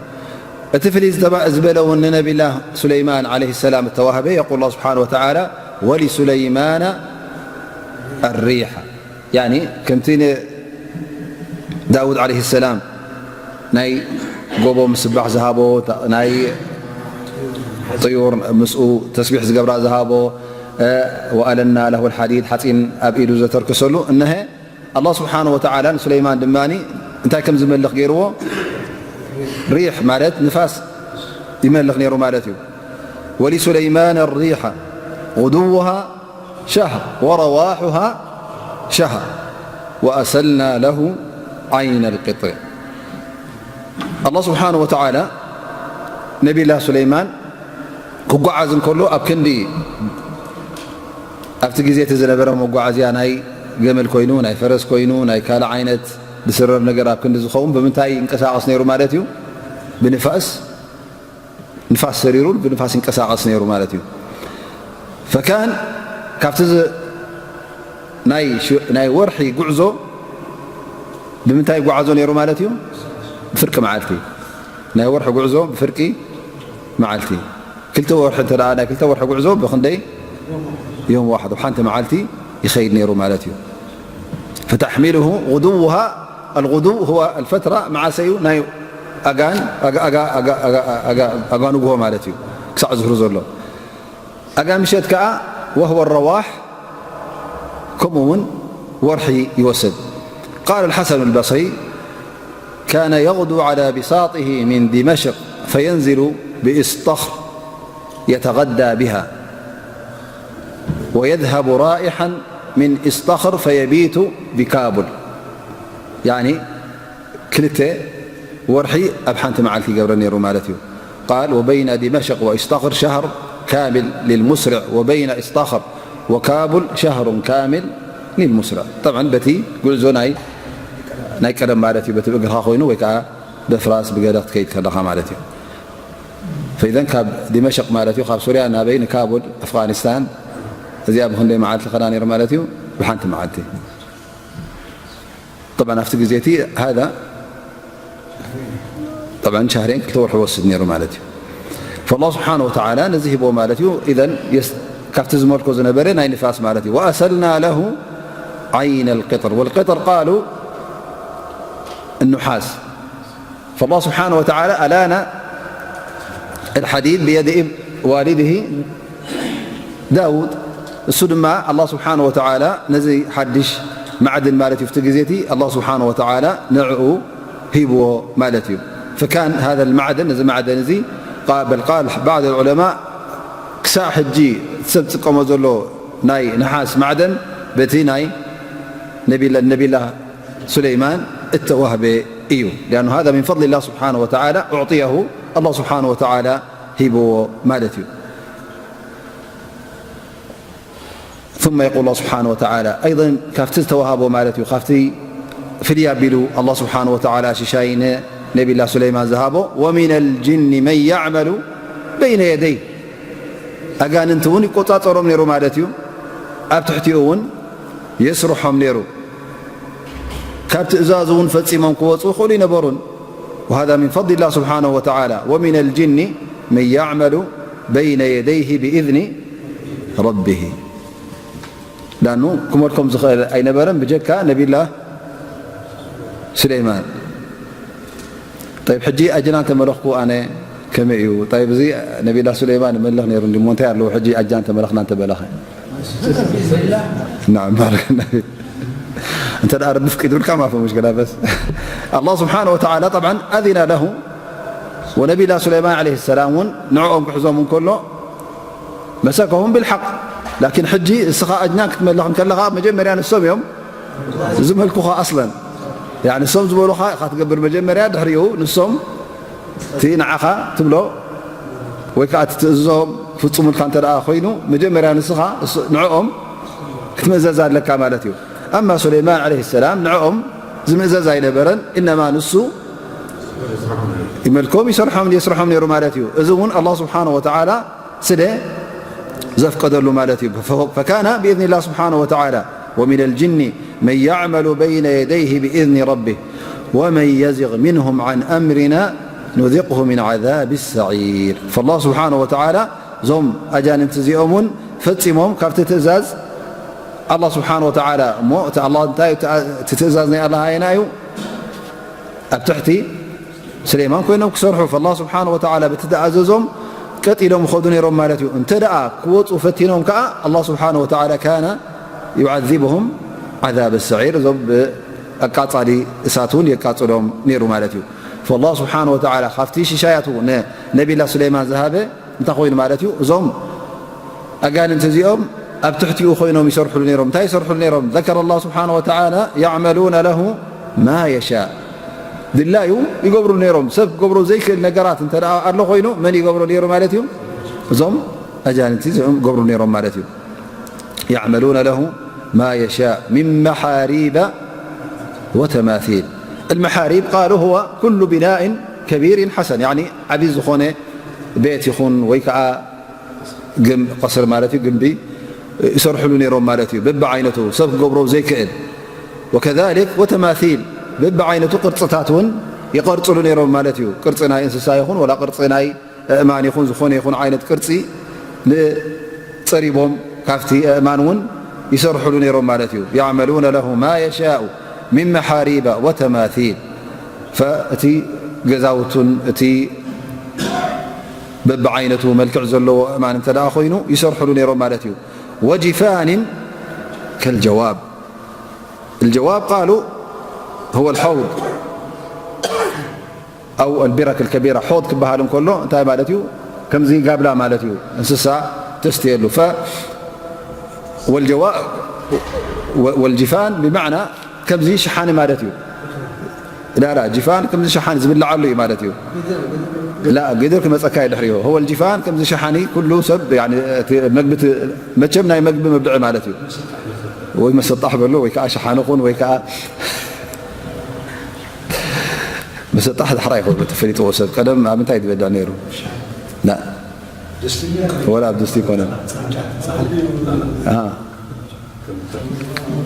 እቲ ፍልይ ዝተባ-፣ ዝበለ እውን ንነቢላህ ሱለይማን ዓለይሂ ሰላም እተዋህበ፣ የቁል ኣላህ ስብሓነ ወተዓላ፣ ወሊሱለይማነ ኣሪሓ፣ ያኒ ከምቲ ንዳውድ ዓለይሂ ሰላም ናይ ጎቦ ምስባሕ ዝሃቦ፣ ናይ ጥዩር ምስኡ ተስቢሕ ዝገብራ ዝሃቦ፣ ወኣለና ለሁ ልሓዲድ፣ ሓፂን ኣብ ኢዱ ዘተርክሰሉ፣ እነሀ ኣላህ ስብሓነ ወተዓላ ንሱለይማን ድማ እንታይ ከም ዝመልኽ ገይርዎ፣ ሪሕ ማለት ንፋስ ይመልኽ ነይሩ ማለት እዩ። ወሊሱለይማን ሪሓ غدوها شهر ورواحها شهر وأسلنا له عين القطر. ኣላህ ስብሓነ ወተዓላ ነቢላ ሱለይማን ክጓዓዝ እንከሎ ኣብ ክንዲ ኣብቲ ግዜ እቲ ዝነበረ መጓዓዝያ ናይ ገመል ኮይኑ፣ ናይ ፈረስ ኮይኑ፣ ናይ ካልእ ዓይነት ዝስረር ነገር ኣብ ክንዲ ዝኸውን ብምንታይ ይንቀሳቐስ ነይሩ ማለት እዩ? ብንፋስ፣ ንፋስ ሰሪሩ ብንፋስ ይንቀሳቐስ ነይሩ ማለት እዩ። ፈካን ካብቲ ዝ-፣ ናይ ሽ-፣ ናይ ወርሒ ጉዕዞ ብምንታይ ይጓዓዞ ነይሩ ማለት እዩ? ብፍርቂ መዓልቲ። ናይ ወርሒ ጉዕዞ ብፍርቂ መዓልቲ። ክልተ ወርሒ እንተ ደኣ፣ ናይ ክልተ ወርሒ ጉዕዞ ብኽንደይ ዮም ዋሕድ፣ ኣብ ሓንቲ መዓልቲ ይኸይድ ነይሩ ማለት እዩ። فتحمله غدوها، الغدو هو الفترة፣ መዓሰ እዩ? ናይ ኣጋን-፣ ኣጋ-፣ ኣጋ-፣ ኣጋ-፣ ኣጋ-፣ ኣጋ-፣ ኣጋ ንግሆ ማለት እዩ፣ ክሳዕ ዝህሩ ዘሎ። ኣጋ ምሸት ከኣ وهو الرواح፣ ከምኡ እውን ወርሒ ይወስድ። قال الحسن البصري، كان يغدو على بساطه من دمشق فينزل بإسطخر يتغدى بها، ويذهب رائحا من إسطخر فيبيت بكابل. يعني ክልተ ወርሒ ኣብ ሓንቲ መዓልቲ ይገብረ ነይሩ ማለት እዩ። قال وبين دمشق وإسطخر شهر كامل للمسرع وبين إسطخر وكابل شهر كامل ኒል ሙስራ። ጠብዓን በቲ ጉዕዞ ናይ ናይ ቀደም ማለት እዩ፣ በቲ ብእግርኻ ኮይኑ ወይ ከዓ በፍራስ ብገለ ክትከይድ ከለኻ ማለት እዩ። ፈኢዘን ካብ ዲመሽቅ ማለት እዩ፣ ካብ ሱርያ ናበይ ንካቡል ኣፍጋኒስታን፣ እዚኣ ብክንደይ መዓልቲ ከዳ ነይሩ ማለት እዩ? ብሓንቲ መዓልቲ። ጠብዓን ኣብቲ ግዜ እቲ ሃዛ ጠብዓን ሻህሬን ክልተ ወርሒ ወስድ ነይሩ ማለት እዩ። ፈላህ ስብሓን ወተዓላ ነዚ ሂቦ ማለት እዩ። ኢዘን የስ-፣ ካብቲ ዝመልኮ ዝነበረ ናይ ንፋስ ማለት እዩ። ወኣሰልና ለሁ ዓይነ ልቅጥር ወልቅጥር ቃሉ እኑሓስ። ፈላህ ስብሓን ወተዓላ ኣላና الحديد بيد والده داود. እሱ ድማ ኣላህ ስብሓን ወተዓላ ነዚ ሓድሽ ማዕድን ማለት እዩ፣ ኣብቲ ግዜ እቲ ኣላህ ስብሓን ወተዓላ ንዕኡ ሂብዎ ማለት እዩ። فكان هذا المعدن፣ እዚ ማዕደን እዚ ቃ-፣ በል ቃል بعض العلماء ክሳዕ ሕጂ ሰብ ዝጥቀሞ ዘሎ ናይ ነሓስ ማዕደን በቲ ናይ ነቢላ-፣ ነቢላ ሱለይማን እተዋህበ እዩ። لأنه هذا من فضل الله سبحانه وتعالى أعطيه، ኣላህ ስብሓን ወተዓላ ሂብዎ ማለት እዩ። ثم يقول الله سبحانه وتعالى أيضا، ካብቲ ዝተዋሃቦ ማለት እዩ፣ ካብቲ ፍልይ ኣቢሉ ኣላህ ስብሓን ወተዓላ ሽሻይ ንነቢላ ሱለይማን ዝሃቦ، ومن الجن من يعمل بين يديه، ኣጋንንቲ እውን ይቆጻጸሮም ነይሩ ማለት እዩ፣ ኣብ ትሕቲኡ እውን የስርሖም ነይሩ። ካብ ትእዛዙ እውን ፈጺሞም ክወጹ ይኽእሉ ይነበሩን። وهذا من فضل الله سبحانه وتعالى، ومن الجن من يعمل بين يديه بإذن ربه. ዳኑ ክመልኮም ዝኽእል ኣይነበረን ብጀካ ነቢላ ሱለይማን። ጠይብ፣ ሕጂ ኣጀና እንተመለኽኩ ኣነ ከመይ እዩ? ጠይብ፣ እዚ ነቢላ ሱለይማን ይመልኽ ነይሩ እንዲሞ፣ እንታይ ኣለዎ ሕጂ ኣጀና እንተመለኽና እንተበለኸ? ናም፣ ባረከ ፊክ። እንተ ደኣ ረቢ ፍቂዱልካ ማፊ ሙሽክላ። በስ ኣላህ ስብሓነ ወተዓላ ጠብዓን ኣዚነ ለሁ ወነቢላ ሱለይማን ዓለይሂ ሰላም እውን ንዕኦም ክሕዞም እንከሎ መሰከሁም ብልሓቅ። ላኪን ሕጂ እስኻ ኣጅና ክትመልኽ እንከለኻ መጀመርያ ንሶም እዮም ዝመልኩኻ ኣስለን። ያኒ ንሶም ዝበሉኻ ኢኻ ትገብር መጀመርያ፣ ድሕሪኡ ንሶም እቲ ንዓኻ ትብሎ ወይ ከዓ እቲ ትእዝዞም ፍጹሙልካ እንተ ደኣ ኮይኑ መጀመርያ ንስኻ እሱ-፣ ንዕኦም ክትምእዘዝ ኣለካ ማለት እዩ። ኣማ ሱለይማን ዓለይሂ ሰላም ንዕኦም ዝምእዘዝ ኣይነበረን፣ እነማ ንሱ ይመልኮም ይሰርሖም የስርሖም ነይሩ ማለት እዩ። እዚ እውን ኣላህ ስብሓነ ወተዓላ ስለ ዘፍቀደሉ ማለት እዩ። ፈካነ ብኢዝኒላህ ስብሓነ ወተዓላ ወሚነል ጅኒ መን ያዕመሉ በይነ የደይህ ብኢዝኒ ረቢህ ወመን የዚግ ሚንሁም ዓን ኣምሪና ኑዚቅሁ ሚን ዓዛብ ሰዒር። ፈላህ ስብሓነ ወተዓላ እዞም ኣጃንንቲ እዚኦም እውን ፈጺሞም ካብቲ ትእዛዝ ኣላህ ስብሓነ ወተዓላ እሞ እቲ ኣላህ እንታይ እቲ ትእዛዝ ናይ ኣላህ ኣየና እዩ? ኣብ ትሕቲ ስሌማን ኮይኖም ክሰርሑ፣ ፈላህ ስብሓነ ወተዓላ በቲ ዝኣዘዞም ቀጥ ኢሎም ይኸዱ ነይሮም ማለት እዩ። እንተ ደኣ ክወፁ ፈቲኖም ከኣ ኣላህ ስብሓነ ወተዓላ ካነ ዩዓዚብሁም ዓዛብ ሰዒር፣ እዞም ብኣቃጻሊ እሳት እውን የቃጽሎም ነይሩ ማለት እዩ። ፈላህ ስብሓነ ወተዓላ ካብቲ ሽሻያቱ ንነቢላ ሱሌማን ዝሃበ እንታይ ኮይኑ ማለት እዩ? እዞም ኣጋንንቲ እዚኦም ኣብ ትሕቲኡ ኮይኖም ይሰርሕሉ ነይሮም። እንታይ ይሰርሕሉ ነይሮም? ዘከረ ኣላህ ስብሓነ ወተዓላ ያዕመሉነ ለሁ ማ የሻእ። ድላዩ ይገብሩ ነይሮም። ሰብ ክገብሮ ዘይክእል ነገራት እንተ ደኣ ኣሎ ኮይኑ መን ይገብሮ ነይሩ ማለት እዩ? እዞም ኣጃንንቲ እዚኦም ይገብሩ ነይሮም ማለት እዩ። ያዕመሉነ ለሁ ማ የሻእ ሚን መሓሪበ ወተማሲል። المحاريب قالوا هو كل بناء كبير حسن، ያኒ ዓቢ ዝኾነ ቤት ይኹን ወይ ከዓ ግንብ፣ ቀስር ማለት እዩ፣ ግንቢ ይሰርሕሉ ነይሮም ማለት እዩ። በብዓይነቱ ሰብ ክገብሮ ዘይክእል። ወከዛሊክ ወተማሲል፣ በብዓይነቱ ቅርጽታት እውን ይቐርጽሉ ነይሮም ማለት እዩ። ቅርጺ ናይ እንስሳ ይኹን ወላ ቅርጺ ናይ ኣእማን ይኹን ዝኾነ ይኹን ዓይነት ቅርጺ ንጸሪቦም ካብቲ ኣእማን እውን ይሰርሕሉ ነይሮም ማለት እዩ። ያዕመሉነ ለሁ ማ የሻኡ ሚን መሓሪበ ወተማሲል። ፈእቲ ገዛውቱን እቲ በብዓይነቱ መልክዕ ዘለዎ ኣእማን እንተ ደኣ ኮይኑ ይሰርሕሉ ነይሮም ማለት እዩ። ወጅፋንን ከልጀዋብ። الجواب قالوا هو الحوض أو البرك الكبيرة. ሖድ ክበሃል እንከሎ እንታይ ማለት እዩ? ከምዚ ጋብላ ማለት እዩ፣ እንስሳ ተስትየሉ። ፈ-፣ ወልጀዋ-፣ ወ-፣ ወልጅፋን ብማዕና ከምዚ ሸሓኒ ማለት እዩ። ላ፣ ላ፣ ጅፋን ከምዚ ሸሓኒ ዝብልዓሉ እዩ ማለት እዩ። ላ፣ ግድር ክመጸካ እዩ ድሕሪኡ። هو الجفان ከምዚ ሸሓኒ ኩሉ ሰብ፣ ያኒ፣ እቲ መግቢ ት-፣ መቸም ናይ መግቢ መብልዒ ማለት እዩ። ወይ መሰጣሕ በሎ ወይ ከዓ ሸሓነ ኹን ወይ ከዓ መሰጣሕ ዳሕራ ይኸውን ተፈሊጥዎ ሰብ ቀደም ኣብ እንታይ ዝበልዕ ነይሩ? ና ወላ ኣብ ድስቲ ይኮነ።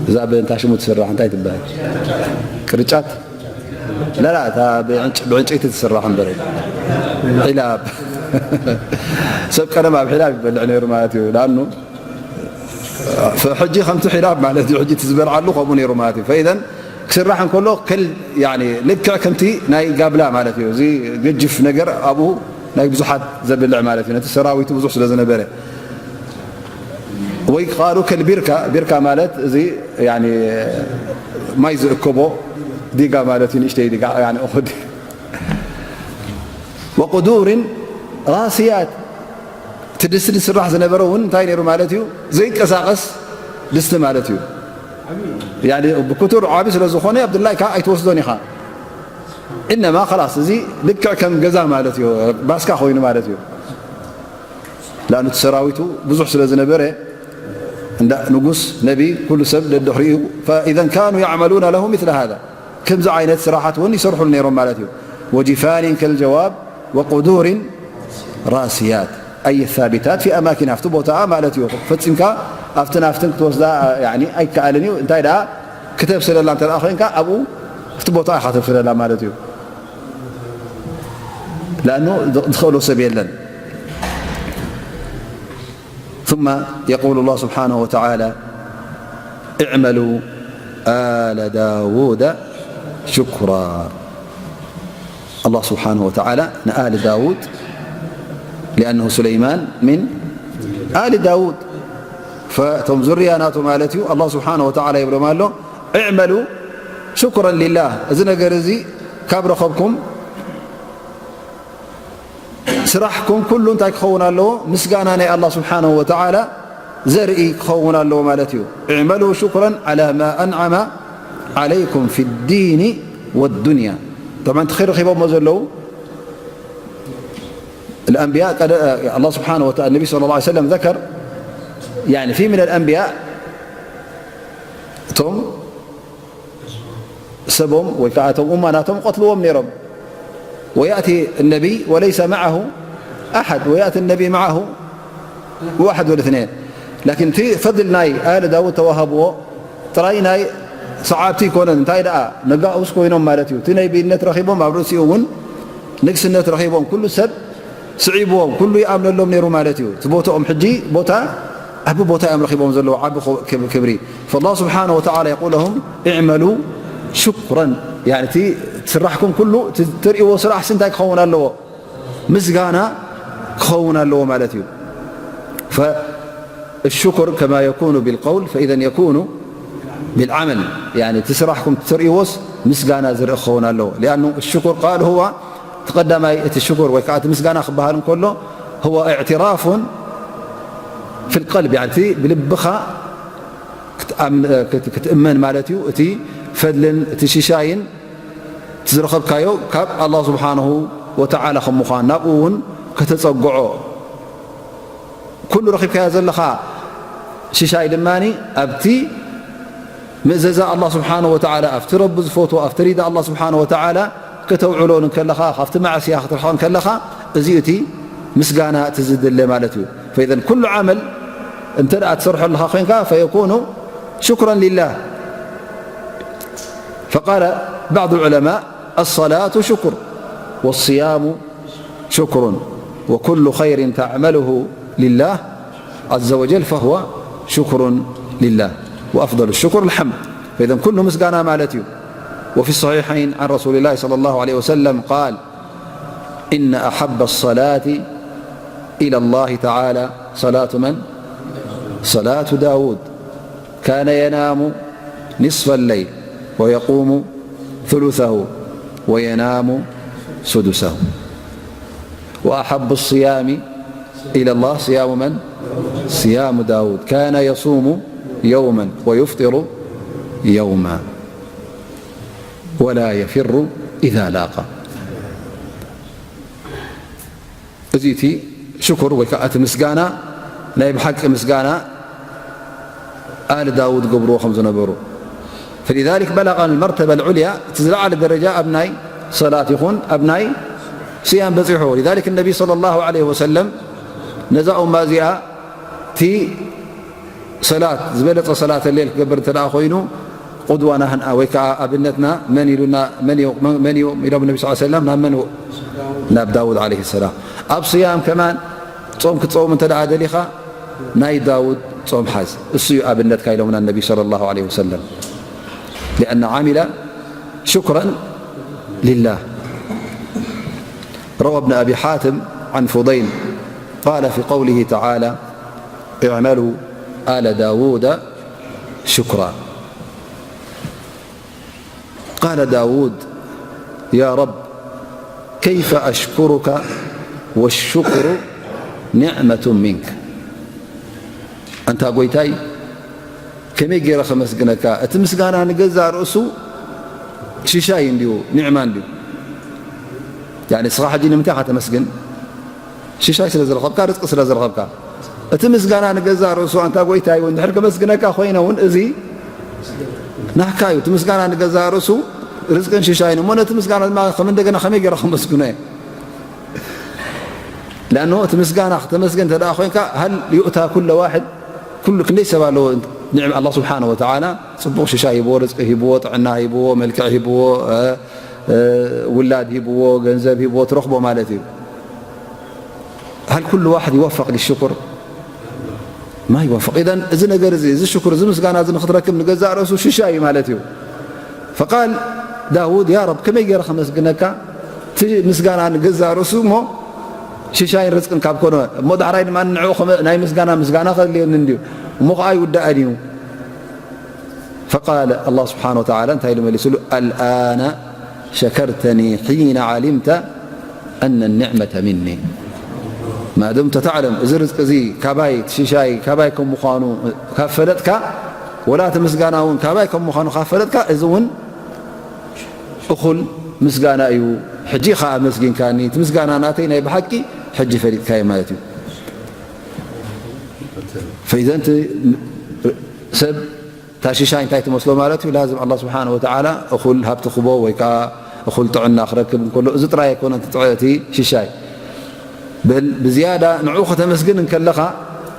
እዛ ብእንታ ሽሙ ትስራሕ እንታይ ትበሃል? ቅርጫት ለላ እታ ብዕንጨይቲ ትስራሕ እምበር ሒላብ ሰብ ቀደም ኣብ ሒላብ ይበልዕ ነይሩ ማለት እዩ። ዳኑ ሕጂ ከምቲ ሒላብ ማለት እዩ። ሕጂ ትዝበልዓሉ ከምኡ ነይሩ ማለት እዩ። ፈኢዘን ክስራሕ እንከሎ ልክዕ ከምቲ ናይ ጋብላ ማለት እዩ። እዚ ገጅፍ ነገር ኣብኡ ናይ ብዙሓት ዘብልዕ ማለት እዩ። ነቲ ሰራዊቱ ብዙሕ ስለ ዝነበረ ወይ ቃሉ ከልቢርካ ቢርካ ማለት እዚ ማይ ዝእከቦ ዲጋ ማለት እዩ። ንእሽተይ ዲጋ ኡኹዲ ወቁዱርን ራስያት እቲ ድስቲ ዝስራሕ ዝነበረ እውን እንታይ ነይሩ ማለት እዩ? ዘይቀሳቀስ ድስቲ ማለት እዩ። ብክቱር ዓቢ ስለ ዝኾነ ኣብድላይ ከዓ ኣይትወስዶን ኢኻ። እነማ ላስ እዚ ልክዕ ከም ገዛ ማለት እዩ። ባስካ ኮይኑ ማለት እዩ። ላኑ እቲ ሰራዊቱ ብዙሕ ስለ ዝነበረ እንዳ ንጉስ ነቢ ኩሉ ሰብ ደድሕሪኡ እዩ። فإذا كانوا يعملون له مثل هذا ከምዚ ዓይነት ስራሓት እውን ይሰርሑሉ ነይሮም ማለት እዩ። وجفان كالجواب وقدور راسيات أي ثابتات في أماكنها ኣብቲ ቦታኣ ማለት እዩ። ፈፂምካ ኣብትን ኣብትን ክትወስዳ ኣይከኣልን እዩ። እንታይ ደኣ ክተብስለላ እንተ ኮይንካ ኣብኡ ኣብቲ ቦታ ኢኻ ተብስለላ ማለት እዩ። لأنه ዝኽእሎ ሰብ የለን። ثم يقول الله سبحانه وتعالى اعملوا آل داود شكرا. الله سبحانه وتعالى نآل داود لأنه سليمان من آل داود فቶም ዝርያ ናቱ ማለት እዩ። الله سبحانه وتعالى ይብሎም ኣሎ اعملوا شكرا لله እዚ ነገር እዚ ካብ ረኸብኩም ስራሕኩም ኩሉ እንታይ ክኸውን ኣለዎ? ምስጋና ናይ ኣላህ ስብሓነሁ ወተዓላ ዘርኢ ክኸውን ኣለዎ ማለት እዩ። اعملوا شكرا على ما أنعم عليكم في الدين والدنيا. طبعا እቲ ኸይር ረኺቦሞ ዘለዉ الأنبياء قد الله سبحانه وتعالى النبي صلى الله عليه وسلم ذكر يعني في من الأنبياء እቶም ሰቦም ወይ ከዓ እቶም ኡማ ናቶም ቀትልዎም ነይሮም። ويأتي النبي وليس معه أحد ويأتي النبي معه واحد ولا اثنين لكن እቲ ፈድል ናይ ኣለ ዳውድ ተዋሃብዎ ጥራይ ናይ ሰዓብቲ ይኮነን እንታይ ደኣ ነጋኡስ ኮይኖም ማለት እዩ። እቲ ነቢይነት ረኺቦም ኣብ ርእሲኡ እውን ንግስነት ረኺቦም ኩሉ ሰብ ስዒብዎም ኩሉ ይኣምነሎም ነይሩ ማለት እዩ። እቲ ቦታኦም ሕጂ ቦታ ዓቢ ቦታ እዮም ረኺቦም ዘለዉ ዓቢ ክብሪ فالله سبحانه وتعالى يقول لهم اعملوا شكرا يعني እቲ ስራሕኩም ኩሉ እቲ ትርእይዎ ስራሕሲ እንታይ ክኸውን ኣለዎ? ምስጋና ክኸውን ኣለዎ ማለት እዩ። فالشكر كما يكون بالقول فإذا يكون بالعمل يعني እቲ ስራሕኩም ትርእይዎስ ምስጋና ዝርኢ ክኸውን ኣለዎ። لأنه الشكر قال هو እቲ ቀዳማይ እቲ ሽኩር ወይ ከዓ እቲ ምስጋና ክበሃል እንከሎ هو اعتراف في القلب يعني እቲ ብልብኻ ክትእመን ማለት እዩ። እቲ ፈድልን እቲ ሽሻይን እቲ ዝረኸብካዮ ካብ ኣላህ ስብሓንሁ ወተዓላ ከም ምዃን ናብኡ እውን ከተጸግዖ ኩሉ ረኺብካዮ ዘለኻ ሽሻይ ድማ ኣብቲ ምእዘዛ ኣላህ ስብሓንሁ ወተዓላ ኣብቲ ረቢ ዝፈትዎ ኣብቲ ሪዳ ኣላህ ስብሓንሁ ወተዓላ ከተውዕሎ እንከለኻ ካብቲ ማዕስያ ክትርሕቕ እንከለኻ እዚኡ እቲ ምስጋና እቲ ዝድለ ማለት እዩ። ፈኢዘን ኩሉ ዓመል እንተ ደኣ ትሰርሖ ኣለኻ ኮይንካ ፈየኩኑ ሽክረን ሊላህ። فقال بعض العلماء الصلاة شكر والصيام شكر وكل خير تعمله لله عز وجل فهو شكر لله وأفضل الشكر الحمد. فإذا كل مسقانا مالتي. وفي الصحيحين عن رسول الله صلى الله عليه وسلم قال إن أحب الصلاة إلى الله تعالى صلاة من؟ صلاة داود كان ينام نصف الليل ويقوم ثلثه وينام سدسه. وأحب الصيام إلى الله صيام من؟ صيام داود كان يصوم يوما ويفطر يوما ولا يفر إذا لاقى. እዚ እቲ ሽኩር ወይ ከዓ እቲ ምስጋና ናይ ብሓቂ ምስጋና ኣል ዳውድ ገብርዎ ከም ዝነበሩ። فلذلك بلغ المرتبة العليا፣ እቲ ዝለዓለ ደረጃ ኣብ ናይ ሰላት ይኹን ኣብ ናይ ስያም በጺሑ። لذلك النبي صلى الله عليه وسلم ነዛ ኡማ እዚኣ እቲ ሰላት ዝበለጸ ሰላት ሌል ክገብር እንተ ደኣ ኮይኑ ቁድዋና ህንኣ ወይ ከዓ ኣብነትና መን ኢሉና፣ መን እዩ፣ መን እዩ ኢሎም ነቢ ስ ሰለም ናብ መን? ናብ ዳውድ ዓለይሂ ሰላም። ኣብ ስያም ከማን ጾም ክትጸውም እንተ ደኣ ደሊኻ ናይ ዳውድ ጾም ሓዝ። እሱ እዩ ኣብነትካ ኢሎምና ነቢ ሰለላሁ ዐለይሂ ወሰለም። لأن عمل شكرا لله. روى ابن أبي حاتم عن فضيل قال في قوله تعالى: اعملوا آل داود شكرا. قال داود: يا رب، كيف أشكرك والشكر نعمة منك. ኣንታ ጎይታይ፣ ከመይ ገይረ ከመስግነካ? እቲ ምስጋና ንገዛእ ርእሱ ሽሻይ እንድዩ፣ ኒዕማ እንድዩ። ያኒ፣ ንስኻ ሕጂ ንምንታይ ኢኻ ተመስግን? ሽሻይ ስለ ዝረኸብካ፣ ርዝቂ ስለ ዝረኸብካ። እቲ ምስጋና ንገዛእ ርእሱ፣ ኣንታ ጎይታይ እውን፣ ድሕር ከመስግነካ ኮይነ እውን፣ እዚ ናህካ እዩ። እቲ ምስጋና ንገዛእ ርእሱ ርዝቅን ሽሻይን እሞ፣ ነቲ ምስጋና ድማ ከም እንደገና ከመይ ገይረ ከመስግኖ እየ? ለኣኖ እቲ ምስጋና ክተመስገን እንተ ደኣ ኮይንካ፣ ሃል ዩእታ ኩለ ዋሕድ፣ ኩሉ ክንደይ ሰብ ኣለዎ፣ ንዕም ኣላህ ስብሓነ ወተዓላ ጽቡቕ ሽሻይ ሂብዎ፣ ርዝቂ ሂብዎ፣ ጥዕና ሂብዎ፣ መልክዕ ሂብዎ፣ እ፣ እ፣ ውላድ ሂብዎ፣ ገንዘብ ሂብዎ፣ ትረኽቦ ማለት እዩ። ሃል ኩሉ ዋሕድ ይወፈቕ ሊሽኩር? ማ ይወፈቕ። ኢዘን እዚ ነገር እዚ፣ እዚ ሽኩር፣ እዚ ምስጋና እዚ ንክትረክብ ንገዛእ ርእሱ ሽሻይ እዩ ማለት እዩ። ፈቃል ዳውድ፣ ያ ረብ፣ ከመይ ገይረ ከመስግነካ? እቲ ምስጋና ንገዛእ ርእሱ እሞ ሽሻይን ርዝቅን ካብ ኮነ፣ እሞ ዳሕራይ ድማ ንዕኡ ከመ-፣ ናይ ምስጋና ምስጋና ከድልየኒ እንድዩ። እሞ ኸዓ ይውዳእን እዩ። ፈቃለ ኣላህ ስብሓነ ወተዓላ እንታይ ኢሉ መሊሱሉ? ኣልኣነ ሸከርተኒ ሒነ ዓሊምተ ኣነ ኒዕመተ ሚኒ። ማዱምተ ተዕለም፣ እዚ ርዝቂ እዚ ካባይ፣ እቲ ሽሻይ ካባይ ከም ምዃኑ ካብ ፈለጥካ፣ ወላ እቲ ምስጋና እውን ካባይ ከም ምዃኑ ካብ ፈለጥካ፣ እዚ እውን እኹል ምስጋና እዩ። ሕጂ ኢኻ ኣመስጊንካኒ፣ እቲ ምስጋና ናተይ ናይ ብሓቂ ሕጂ ፈሊጥካዮ ማለት እዩ። ፈኢዘን እቲ ሰብ እታ ሽሻይ እንታይ ትመስሎ ማለት እዩ? ላዝም ኣላህ ስብሓነ ወተዓላ እኹል ሃብቲ ክቦ ወይ ከዓ እኹል ጥዕና ክረክብ እንከሎ፣ እዚ ጥራይ ኣይኮነን እቲ ጥዕ-፣ እቲ ሽሻይ። በል ብዝያዳ ንዕኡ ከተመስግን እንከለኻ፣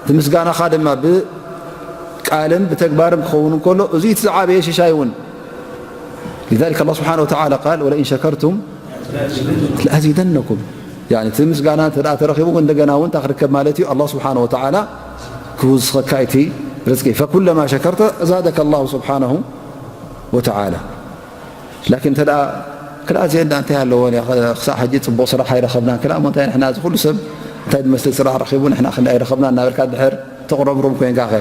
እቲ ምስጋናኻ ድማ ብቃልን ብተግባርን ክኸውን እንከሎ፣ እዚ እቲ ዝዓበየ ሽሻይ እውን። لذلك الله سبحانه وتعالى قال: ولئن شكرتم لأزيدنكم. ያኒ እቲ ምስጋና እንተ ደኣ ተረኺቡ፣ እንደገና እውን እንታይ ክርከብ ማለት እዩ? ኣላህ ስብሓነ ወተዓላ ክውስኸካ እቲ ርዝቂ። فكلما شكرت زادك الله سبحانه وتعالى. ላኪን እንተ ደኣ ክልኣ እዚአን ደኣ እንታይ ኣለዎ? ክሳዕ ሕጂ ጽቡቕ ስራሕ ኣይረኸብናን። ክልኣ እሞ እንታይ ንሕና እዚ ኩሉ ሰብ እንታይ ዝመስል ስራሕ ረኺቡ ንሕና ክንዲ ኣይረኸብናን እናበልካ ድሕር ተቕረምሩም ኮይንካ ኸ?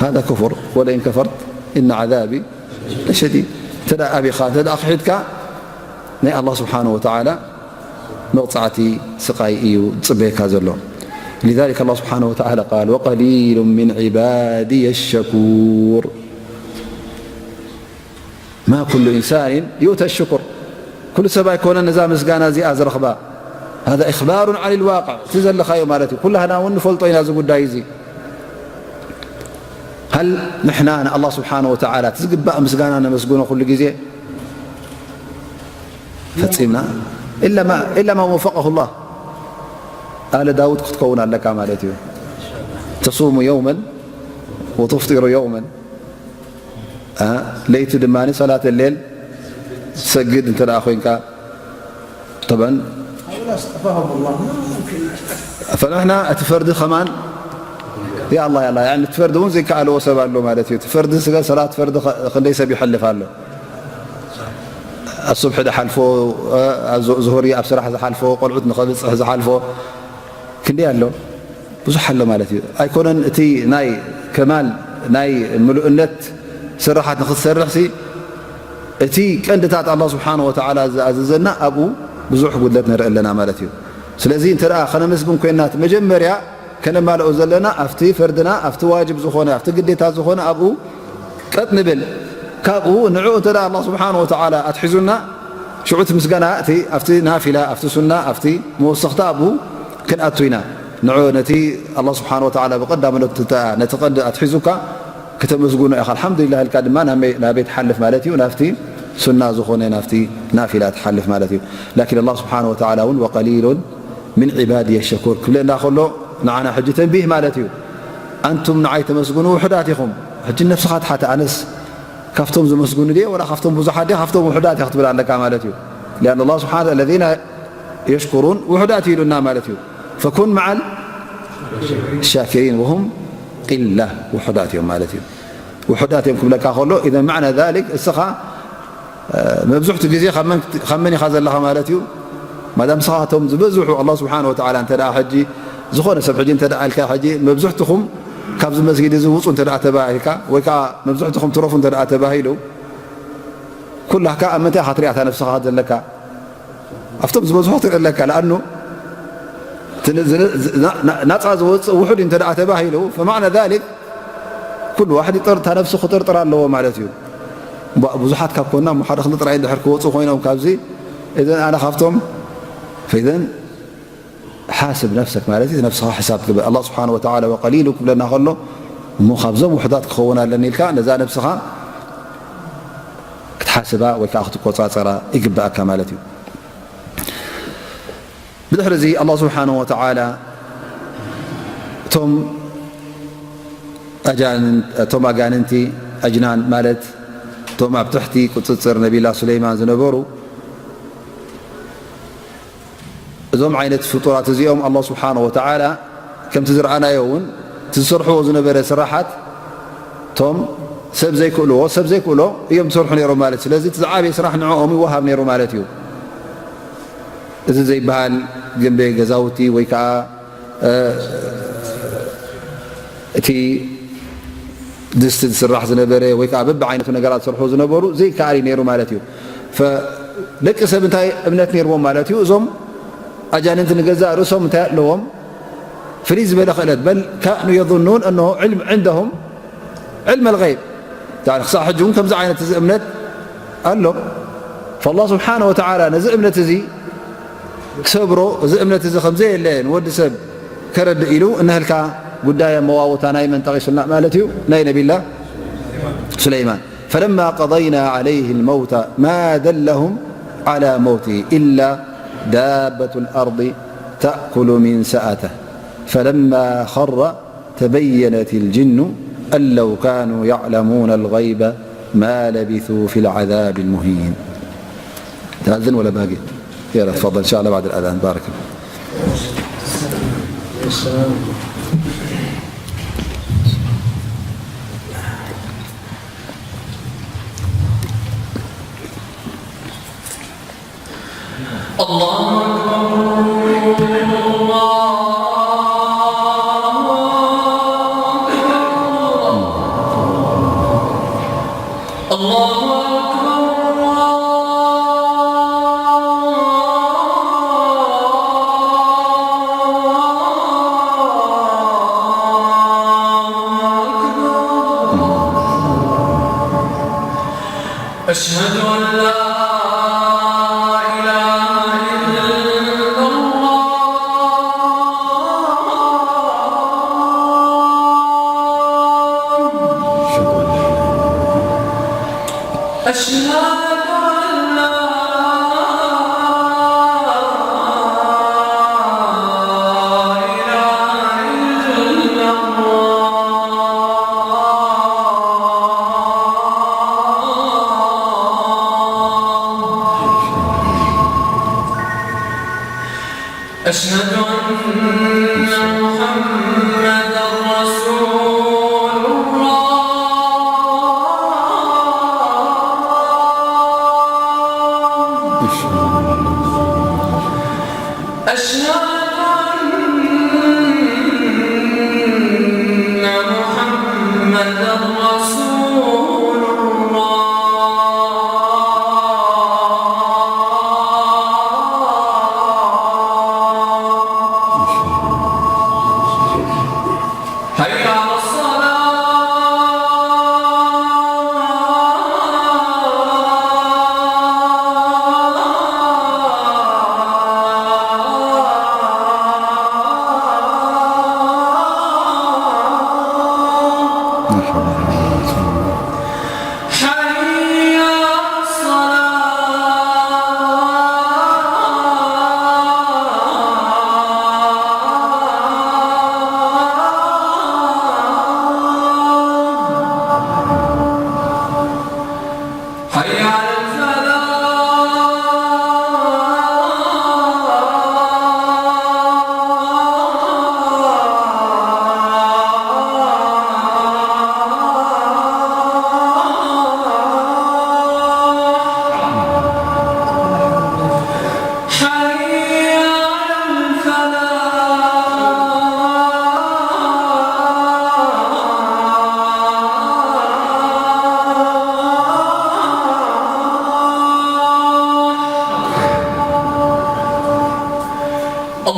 هذا كفر، ولئن كفرت إن عذابي ለሸዲድ። እንተ ደኣ ኣቢኻ፣ እንተ ደኣ ክሒድካ፣ ናይ ኣላህ ስብሓነ ወተዓላ መቕጻዕቲ ስቓይ እዩ ዝጽበየካ ዘሎ። لذلك الله سبحانه وتعالى قال: وقليل من عبادي الشكور. ما كل إنسان يؤتى الشكر. ኩሉ ሰብ ኣይኮነን ነዛ ምስጋና እዚኣ ዝረኽባ። هذا إخبار عن الواقع. እቲ ዘለኻዮ ማለት እዩ። ኩላህና እውን ንፈልጦ ኢና እዚ ጉዳይ እዚ። هل ንሕና ንኣላህ ስብሓነ ወተዓላ እቲ ዝግባእ ምስጋና ነመስግኖ ኩሉ ግዜ? ፈጺምና? إلا ما، إلا ما وفقه الله. ኣለ ዳውድ ክትከውን ኣለካ ማለት እዩ። تصوم يوما وتفطر يوما. ኣ፣ ለይቲ ድማ ሰላት ሌል ሰግድ እንተ ደኣ ኮይንካ፣ طبعا هؤلاء اصطفاهم الله، ما ممكن. ፈንሕና እቲ ፈርዲ ከማን፣ ያ ኣላህ፣ ያ ኣላህ፣ ያኒ እቲ ፈርዲ እውን ዘይከኣልዎ ሰብ ኣሎ ማለት እዩ። እቲ ፈርዲ ስገድ፣ ሰላት ፈርዲ ኸ-፣ ክንደይ ሰብ ይሐልፍ ኣሎ። ኣሱብሒ ዝሓልፎ፣ እ፣ ኣዙ-፣ ዙሁሪ ኣብ ስራሕ ዝሓልፎ፣ ቆልዑት ንኸብጽሕ ዝሓልፎ፣ ክንደይ ኣሎ? ብዙሕ ኣሎ ማለት እዩ። ኣይኮነን እቲ ናይ ከማል፣ ናይ ምሉእነት ስራሓት ንኽትሰርሕሲ፣ እቲ ቀንድታት ኣላህ ስብሓነ ወተዓላ ዝኣዘዘና ኣብኡ ብዙሕ ጉድለት ንርኢ ኣለና ማለት እዩ። ስለዚ እንተ ደኣ ከነመስግን ኮይንና፣ እቲ መጀመርያ ከነማልኦ ዘለና ኣብቲ ፈርድና፣ ኣብቲ ዋጅብ ዝኾነ፣ ኣብቲ ግዴታ ዝኾነ ኣብኡ ቀጥ ንብል። ካብኡ ንዕኡ እንተ ደኣ ኣላህ ስብሓነ ወተዓላ ኣትሒዙና፣ ሽዑ እቲ ምስጋና እቲ ኣብቲ ናፊላ፣ ኣብቲ ሱና፣ ኣብቲ መወሰኽታ ኣብኡ ክንኣቱ ኢና። ንዑ ነቲ ኣላህ ስብሓን ወተዓላ ብቐዳምነት ትተ-፣ ነቲ ቀንዲ ኣትሒዙካ ክተመስግኖ ኢኻ። ኣልሓምዱሊላህ ኢልካ ድማ ናመይ-፣ ናበይ ትሓልፍ ማለት እዩ? ናብቲ ሱና ዝኾነ ናብቲ ናፊላ ትሓልፍ ማለት እዩ። ላኪን ኣላህ ስብሓን ወተዓላ እውን ወቀሊሉን ምን ዒባድየ ሸኩር ክብለና ከሎ ንዓና ሕጂ ተንቢህ ማለት እዩ። ኣንቱም ንዓይ ተመስግኑ ውሑዳት ኢኹም። ሕጂ ነፍስኻ ትሓተ፣ ኣነስ ካብቶም ዝመስግኑ ድየ ወላ ካብቶም ብዙሓት ድየ ካብቶም ውሑዳት እየ ክትብል ኣለካ ማለት እዩ። ሊኣን ኣላህ ስብሓን ወተዓላ ለዚነ የሽኩሩን ውሑዳት እዩ ኢሉና ማለት እዩ። ፈኩን መዓል ሻኪሪን ወሁም ቂላ፣ ውሑዳት እዮም ማለት እዩ። ውሑዳት እዮም ክብለካ ከሎ፣ ኢዘን ማዕና ዛሊክ እስኻ፣ እ፣ መብዝሕቱ ግዜ ካብ መን ክት-፣ ካብ መን ኢኻ ዘለኻ ማለት እዩ? ማዳም ንስኻ ካብቶም ዝበዝሑ ኣላህ ስብሓን ወተዓላ እንተ ደኣ ሕጂ ዝኾነ ሰብ ሕጂ እንተ ደኣ ኢልካ ሕጂ መብዝሕትኹም ካብዚ መስጊድ እዚ ውጹ እንተ ደኣ ተባሂልካ ወይ ከኣ መብዝሕትኹም ትረፉ እንተ ደኣ ተባሂሉ ኩላካ ኣብ ምንታይ ኢኻ ትሪኣ እታ ነፍስኻ ዘለካ? ኣብቶም ዝበዝሑ ትርኢ ኣለካ። ለኣኑ እቲ ን-፣ ዝ-፣ ዝ-፣ ና-፣ ና-፣ ናጻ ዝወጽእ ውሑድ እንተ ደኣ ተባሂሉ፣ ፈማዕና ዛሊክ ኩሉ ዋሕድ ይጠር-፣ እታ ነፍሱ ክጥርጥር ኣለዎ ማለት እዩ። እምበ-፣ ብዙሓት ካብ ኮና እሞ ሓደ ክልተ ጥራይ እንድሕር ክወጹ ኮይኖም ካብዚ፣ እዘን ኣነ ካብቶም፣ ፈኢዘን ሓስብ ነፍሰክ ማለት እዩ። ነፍስኻ ሕሳብ ትግበር። ኣላህ ስብሓን ወተዓላ ወቀሊሉ ክብለና ከሎ፣ እሞ ካብዞም ውሑዳት ክኸውን ኣለኒ ኢልካ ነዛ ነፍስኻ ክትሓስባ ወይ ከዓ ክትቆጻጸራ ይግብኣካ ማለት እዩ። ብድሕሪ እዚ ኣላህ ስብሓንሁ ወተዓላ እቶም ኣጃንን-፣ እቶም ኣጋንንቲ፣ ኣጅናን ማለት እቶም ኣብ ትሕቲ ቁጽጽር ነቢላ ሱለይማን ዝነበሩ፣ እዞም ዓይነት ፍጡራት እዚኦም ኣላህ ስብሓንሁ ወተዓላ ከምቲ ዝረኣናዮ እውን እቲ ዝሰርሕዎ ዝነበረ ስራሓት እቶም ሰብ ዘይክእልዎ፣ ሰብ ዘይክእሎ እዮም ዝሰርሑ ነይሮም ማለት እዩ። ስለዚ እቲ ዝዓበየ ስራሕ ንዕኦም ይወሃብ ነይሩ ማለት እዩ። እዚ ዘይበሃል ግንበ ገዛውቲ ወይ ከዓ፣ እ፣ እቲ ድስቲ ዝስራሕ ዝነበረ ወይ ከዓ በብዓይነቱ ነገራት ዝሰርሑ ዝነበሩ ዘይከኣል እዩ ነይሩ ማለት እዩ። ፈ-፣ ደቂ ሰብ እንታይ እምነት ነይርዎም ማለት እዩ? እዞም ኣጃንንቲ ንገዛእ ርእሶም እንታይ ኣለዎም? ፍልይ ዝበለ ክእለት፣ በል ካኑ የظኑን እነሆ ዕልም ዕንደሁም ዕልም ኣልገይብ። ያኒ ክሳዕ ሕጂ እውን ከምዚ ዓይነት እዚ እምነት ኣሎ። ፈላህ ስብሓነ ወተዓላ ነዚ እምነት እዚ ክሰብሮ፣ እዚ እምነት እዚ ከም ዘየለ ንወዲ ሰብ ከረድእ ኢሉ እነህልካ ጉዳይ ኣመዋውታ ናይ መን ጠቒሱልና ማለት እዩ? ናይ ነቢላ ሱለይማን። ፈለማ ቀضይና ዓለይህ ልመውተ ማ ደለሁም ዓላ መውትህ ኢላ ዳበት ልኣርض ተእኩሉ ሚን ሰኣተህ ፈለማ ኸረ ተበየነት ልጅኑ ኣን ለው ካኑ ያዕለሙነ ልገይበ ማ ለቢሱ ፊ ልዓዛብ ልሙሂን። تأذن ولا باقي؟ يلا تفضل، إن شاء الله بعد الأذان. بارك الله. الله أكبر، الله أكبر، الله أكبر، الله أكبر. أشهد أن لا إله إلا الله. أشهد أن لا إله إلا الله. أشهد أن محمدا رسول الله. أشهد أن محمدا رسول الله. حي على الصلاة.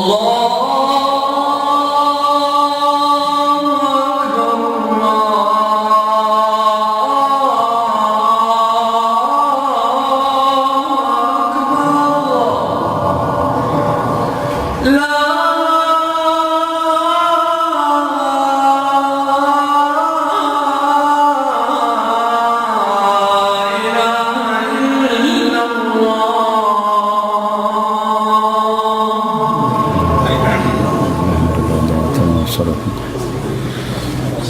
الله أكبر، الله أكبر. لا إله إلا الله.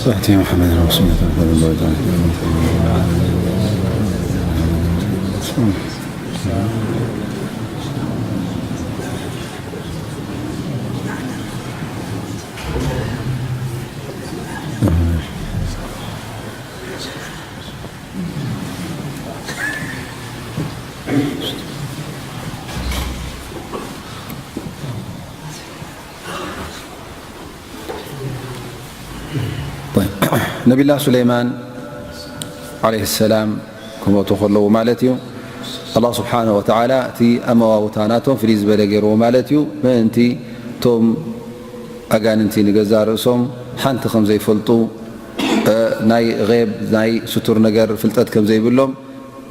فاتي محمد رسول الله. ነቢላ ሱለይማን ዓለይሂ ሰላም ክሞቱ ከለዉ ማለት እዩ። ኣላህ ስብሓነ ወተዓላ እቲ ኣመዋውታ ናቶም ፍልይ ዝበለ ገይርዎ ማለት እዩ። ምእንቲ እቶም ኣጋንንቲ ንገዛእ ርእሶም ሓንቲ ከም ዘይፈልጡ፣ እ፣ ናይ ጌብ፣ ናይ ስቱር ነገር ፍልጠት ከም ዘይብሎም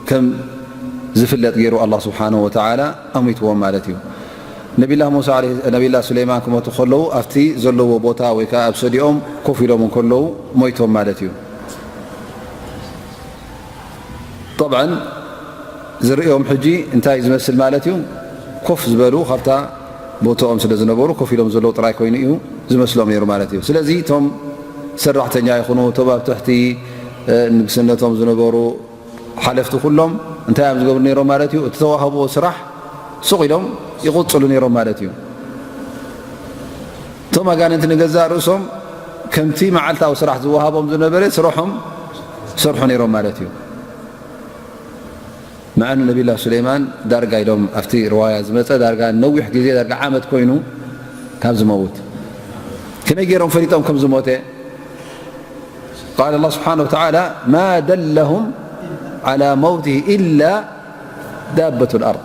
ከም ዝፍለጥ ገይሩ ኣላህ ስብሓነ ወተዓላ ኣሙይትዎም ማለት እዩ። ነቢላ ሙሳ ዓለይሂ፣ ነቢላ ሱለይማን ክሞቱ ከለዉ ኣብቲ ዘለዎ ቦታ ወይ ከዓ ኣብ ሰዲኦም ኮፍ ኢሎም እንከለዉ ሞይቶም ማለት እዩ። ጠብዓን ዝርእዮም ሕጂ እንታይ ዝመስል ማለት እዩ? ኮፍ ዝበሉ ካብታ ቦታኦም ስለ ዝነበሩ ኮፍ ኢሎም ዘለዉ ጥራይ ኮይኑ እዩ ዝመስሎም ነይሩ ማለት እዩ። ስለዚ እቶም ሰራሕተኛ ይኹኑ፣ እቶም ኣብ ትሕቲ፣ እ፣ ንግስነቶም ዝነበሩ ሓለፍቲ ኩሎም እንታይ እዮም ዝገብሩ ነይሮም ማለት እዩ? እቲ ተዋህብዎ ስራሕ ሱቕ ኢሎም ይቕጽሉ ነይሮም ማለት እዩ። እቶም ኣጋንንቲ ንገዛእ ርእሶም ከምቲ መዓልታዊ ስራሕ ዝወሃቦም ዝነበረ ስርሖም ይሰርሑ ነይሮም ማለት እዩ። መዐኑ ነቢላ ሱለይማን ዳርጋ ኢሎም ኣብቲ ርዋያ ዝመጸ ዳርጋ ነዊሕ ግዜ ዳርጋ ዓመት ኮይኑ ካብ ዝመውት ከመይ ገይሮም ፈሊጦም ከም ዝሞተ? قال الله سبحانه وتعالى ما دلهم على موته إلا دابة الأرض.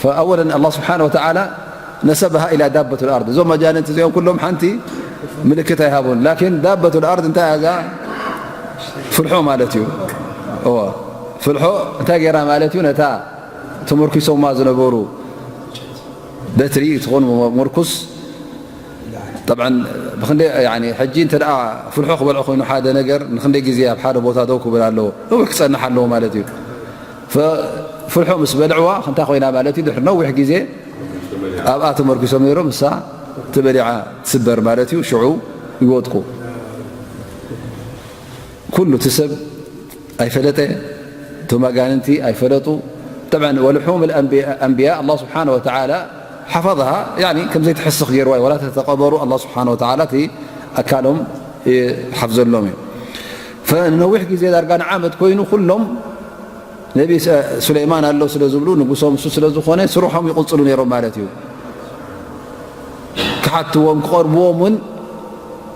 فأولا الله سبحانه وتعالى نسبها إلى دابة الأرض. እዞም ኣጋንንቲ እዚኦም ኩሎም ሓንቲ ምልክት ኣይሃቡን። ላኪን ዳበቱል ኣርድ እንታይ እያ? እዛ ፍልሖ ማለት እዩ። እወ፣ ፍልሖ እንታይ ገይራ ማለት እዩ? ነታ ተመርኪሶማ ዝነበሩ በትሪ ትኾን ምርኩስ፣ ጠብዓን ብክንደይ፣ ያኒ፣ ሕጂ እንተ ደኣ ፍልሖ ክበልዖ ኮይኑ ሓደ ነገር ንክንደይ ግዜ ኣብ ሓደ ቦታ ደው ክብል ኣለዎ? ነዊሕ ክጸንሕ ኣለዎ ማለት እዩ። ፈ-፣ ፍልሖ ምስ በልዕዋ እንታይ ኮይና ማለት እዩ? ድሕሪ ነዊሕ ግዜ ኣብኣ ተመርኪሶም ነይሮም፣ እሳ ተበሊዓ ትስበር ማለት እዩ። ሽዑ ይወድቁ። ኩሉ እቲ ሰብ ኣይፈለጠ፣ እቶም ኣጋንንቲ ኣይፈለጡ። ጠብዓን ወልሑም ኣንብያ ኣላህ ስብሓነ ወተዓላ ሓፈظሃ፣ ያኒ ከም ዘይትሕስኽ ገይርዋ እዩ። ወላ ተተቐበሩ ኣላህ ስብሓነ ወተዓላ እቲ ኣካሎም ይሓፍዘሎም እዩ። ፈ-፣ ንነዊሕ ግዜ ዳርጋ ንዓመት ኮይኑ ኩሎም ነቢ ስ-፣ ሱለይማን ኣሎ ስለ ዝብሉ ንጉሶም እሱ ስለ ዝኾነ ስርሖም ይቕጽሉ ነይሮም ማለት እዩ። ክሓትዎም ክቐርብዎም እውን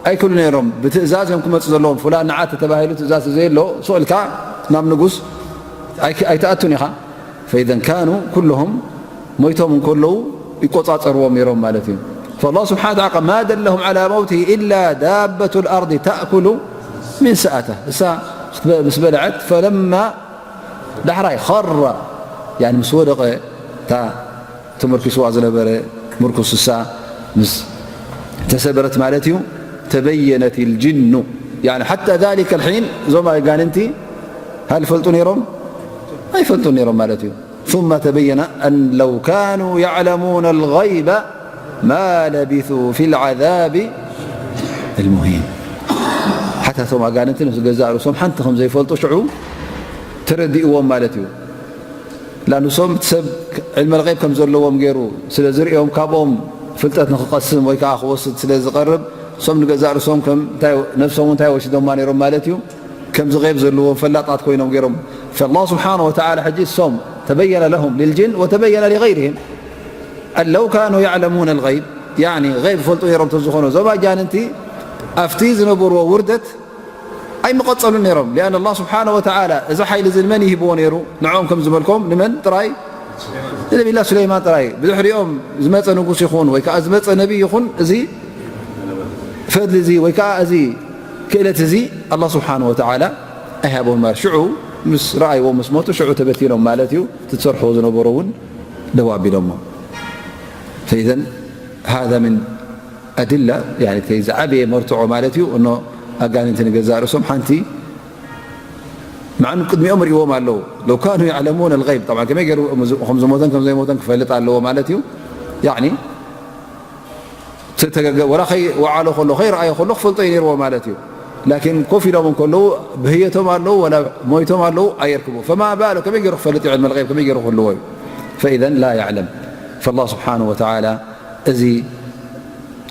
ኣይክእሉ ነይሮም። ብትእዛዝ እዮም ክመፁ ዘለዎም። ፉላን ንዓ ተተባሂሉ ትእዛዝ ዘየሎ ስቕ ኢልካ ናብ ንጉስ ኣይክ-፣ ኣይትኣቱን ኢኻ። ፈኢዘን ካኑ ኩልሁም ሞይቶም እንከለዉ ይቆፃፀርዎም ነይሮም ማለት እዩ። فالله سبحانه وتعالى ما دلهم على موته إلا دابة الأرض تأكل من سأته. እሳ ክትበ-፣ ምስ በልዐት ፈለማ ዳሕራይ ኸረ፣ ያኒ ምስ ወደቐ፣ እታ ተመርኪስዋ ዝነበረ ምርኩስ እሳ ምስ ተሰበረት ማለት እዩ። ተበየነት ልጅኑ፣ ያኒ ሓታ ዛሊከ ልሒን እዞም ኣጋንንቲ ሃል ፈልጡ ነይሮም? ኣይፈልጡን ነይሮም ማለት እዩ። ثم تبين أن لو كانوا يعلمون الغيب ما لبثوا في العذاب المهين. ሓታ እቶም ኣጋንንቲ ምስ ገዛእ ርእሶም ሓንቲ ከም ዘይፈልጡ ሽዑ ተረዲእዎም ማለት እዩ። ላንሶም እቲ ሰብ ዕልመ ልገይብ ከም ዘለዎም ገይሩ ስለ ዝርእዮም ካብኦም ፍልጠት ንክቐስም ወይ ከዓ ክወስድ ስለ ዝቐርብ እሶም ንገዛእ ርእሶም ከም እንታይ ነብሶም እንታይ ወሲዶማ ነይሮም ማለት እዩ። ከምዚ ገይብ ዘለዎም ፈላጣት ኮይኖም ገይሮም። ፈላህ ስብሓነ ወተዓላ ሕጂ እሶም ተበየነ ለሁም ልልጅን ወተበየነ ሊገይርህም ኣን ለው ካኑ ያዕለሙነ ልገይብ፣ ያኒ ገይብ ፈልጡ ነይሮም ተዝኾኑ እዞም ኣጃንንቲ ኣብቲ ዝነበርዎ ውርደት ኣይምቐጸሉን ነይሮም። ሊኣን ኣላህ ስብሓነ ወተዓላ እዚ ሓይሊ እዚ ንመን ይህብዎ ነይሩ? ንዕኦም ከም ዝበልኮም ንመን ጥራይ? ነቢላ ሱለይማን ጥራይ። ብድሕሪኦም ዝመፀ ንጉስ ይኹን ወይ ከዓ ዝመፀ ነቢይ ይኹን፣ እዚ ፈድሊ እዚ ወይ ከዓ እዚ ክእለት እዚ ኣላ ስብሓን ወተዓላ ኣይሃቦም ማለት። ሽዑ ምስ ረኣይዎ ምስ ሞቱ ሽዑ ተበቲኖም ማለት እዩ። እቲ ዝሰርሕዎ ዝነበሩ እውን ደው ኣቢሎሞ። ፈኢዘን ሃذا من ኣድላ፣ ያኒ እቲ ዝዓበየ መርትዖ ማለት እዩ። እኖ ኣጋንንቲ ንገዛእ ርእሶም ሓንቲ ምዓን ቅድሚኦም ርእይዎም ኣለዉ። ለው ካኑ ያዕለሙን ኣልገይብ፣ ጠብዓን ከመይ ገይሩ ከም ዝሞተን ከም ዘይሞተን ክፈልጥ ኣለዎ ማለት እዩ። ያኒ ተተገገ ወላ ከይወዓሎ ከሎ ከይረኣዮ ከሎ ክፈልጦ እዩ ነይርዎ ማለት እዩ። ላኪን ኮፍ ኢሎም እንከለዉ ብህየቶም ኣለዉ ወላ ሞይቶም ኣለዉ ኣየርክቡ። ፈማ ባሉ ከመይ ገይሩ ክፈልጥ እዩ ዕልመ ልገይብ ከመይ ገይሩ ክህልዎ እዩ። ፈኢዘን ላ ያዕለም። ፈላ ስብሓን ወተዓላ እዚ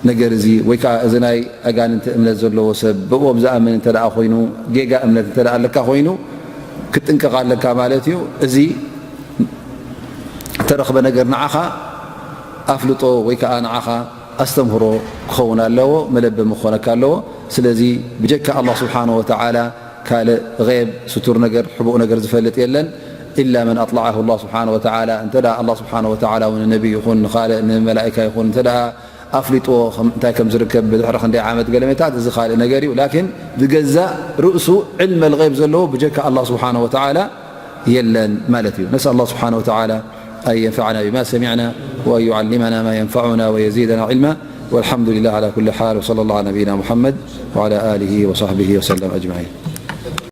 ነገር እዚ ወይ ከዓ እዚ ናይ ኣጋንንቲ እምነት ዘለዎ ሰብ ብእኦም ዝኣምን እንተ ደኣ ኮይኑ ጌጋ እምነት እንተ ደኣ ኣለካ ኮይኑ ክትጥንቀቕ ኣለካ ማለት እዩ። እዚ እተረኽበ ነገር ንዓኻ ኣፍልጦ ወይ ከዓ ንዓኻ ኣስተምህሮ ክኸውን ኣለዎ፣ መለበሚ ክኾነካ ኣለዎ። ስለዚ ብጀካ ኣላህ ስብሓነ ወተዓላ ካልእ ገይብ ስቱር ነገር ሕቡእ ነገር ዝፈልጥ የለን። ኢላ መን ኣጥለዓሁ ኣላህ ስብሓነ ወተዓላ፣ እንተ ደኣ ኣላህ ስብሓነ ወተዓላ እውን ንነቢ ይኹን ንኻልእ ንመላኢካ ይኹን እንተ ደኣ ኣፍሊጥዎ ከም-፣ እንታይ ከም ዝርከብ ብድሕሪ ክንደይ ዓመት ገለ ሜታት፣ እዚ ካልእ ነገር እዩ። ላኪን ብገዛእ ርእሱ ዕልመ ልገይብ ዘለዎ ብጀካ ኣላህ ስብሓነ ወተዓላ የለን ማለት እዩ። ነስኣል ኣላህ ስብሓነ ወተዓላ ኣን የንፈዓና ቢማ ሰሚዕና ወኣን ዩዓሊመና ማ የንፈዑና ወየዚደና ዒልማ። ወልሓምዱሊላህ ዓላ ኩሊ ሓል። ወሰለ ላሁ ዓላ ነቢይና ሙሓመድ ወዓላ ኣሊሂ ወሳሕቢሂ ወሰለም ኣጅመዒን።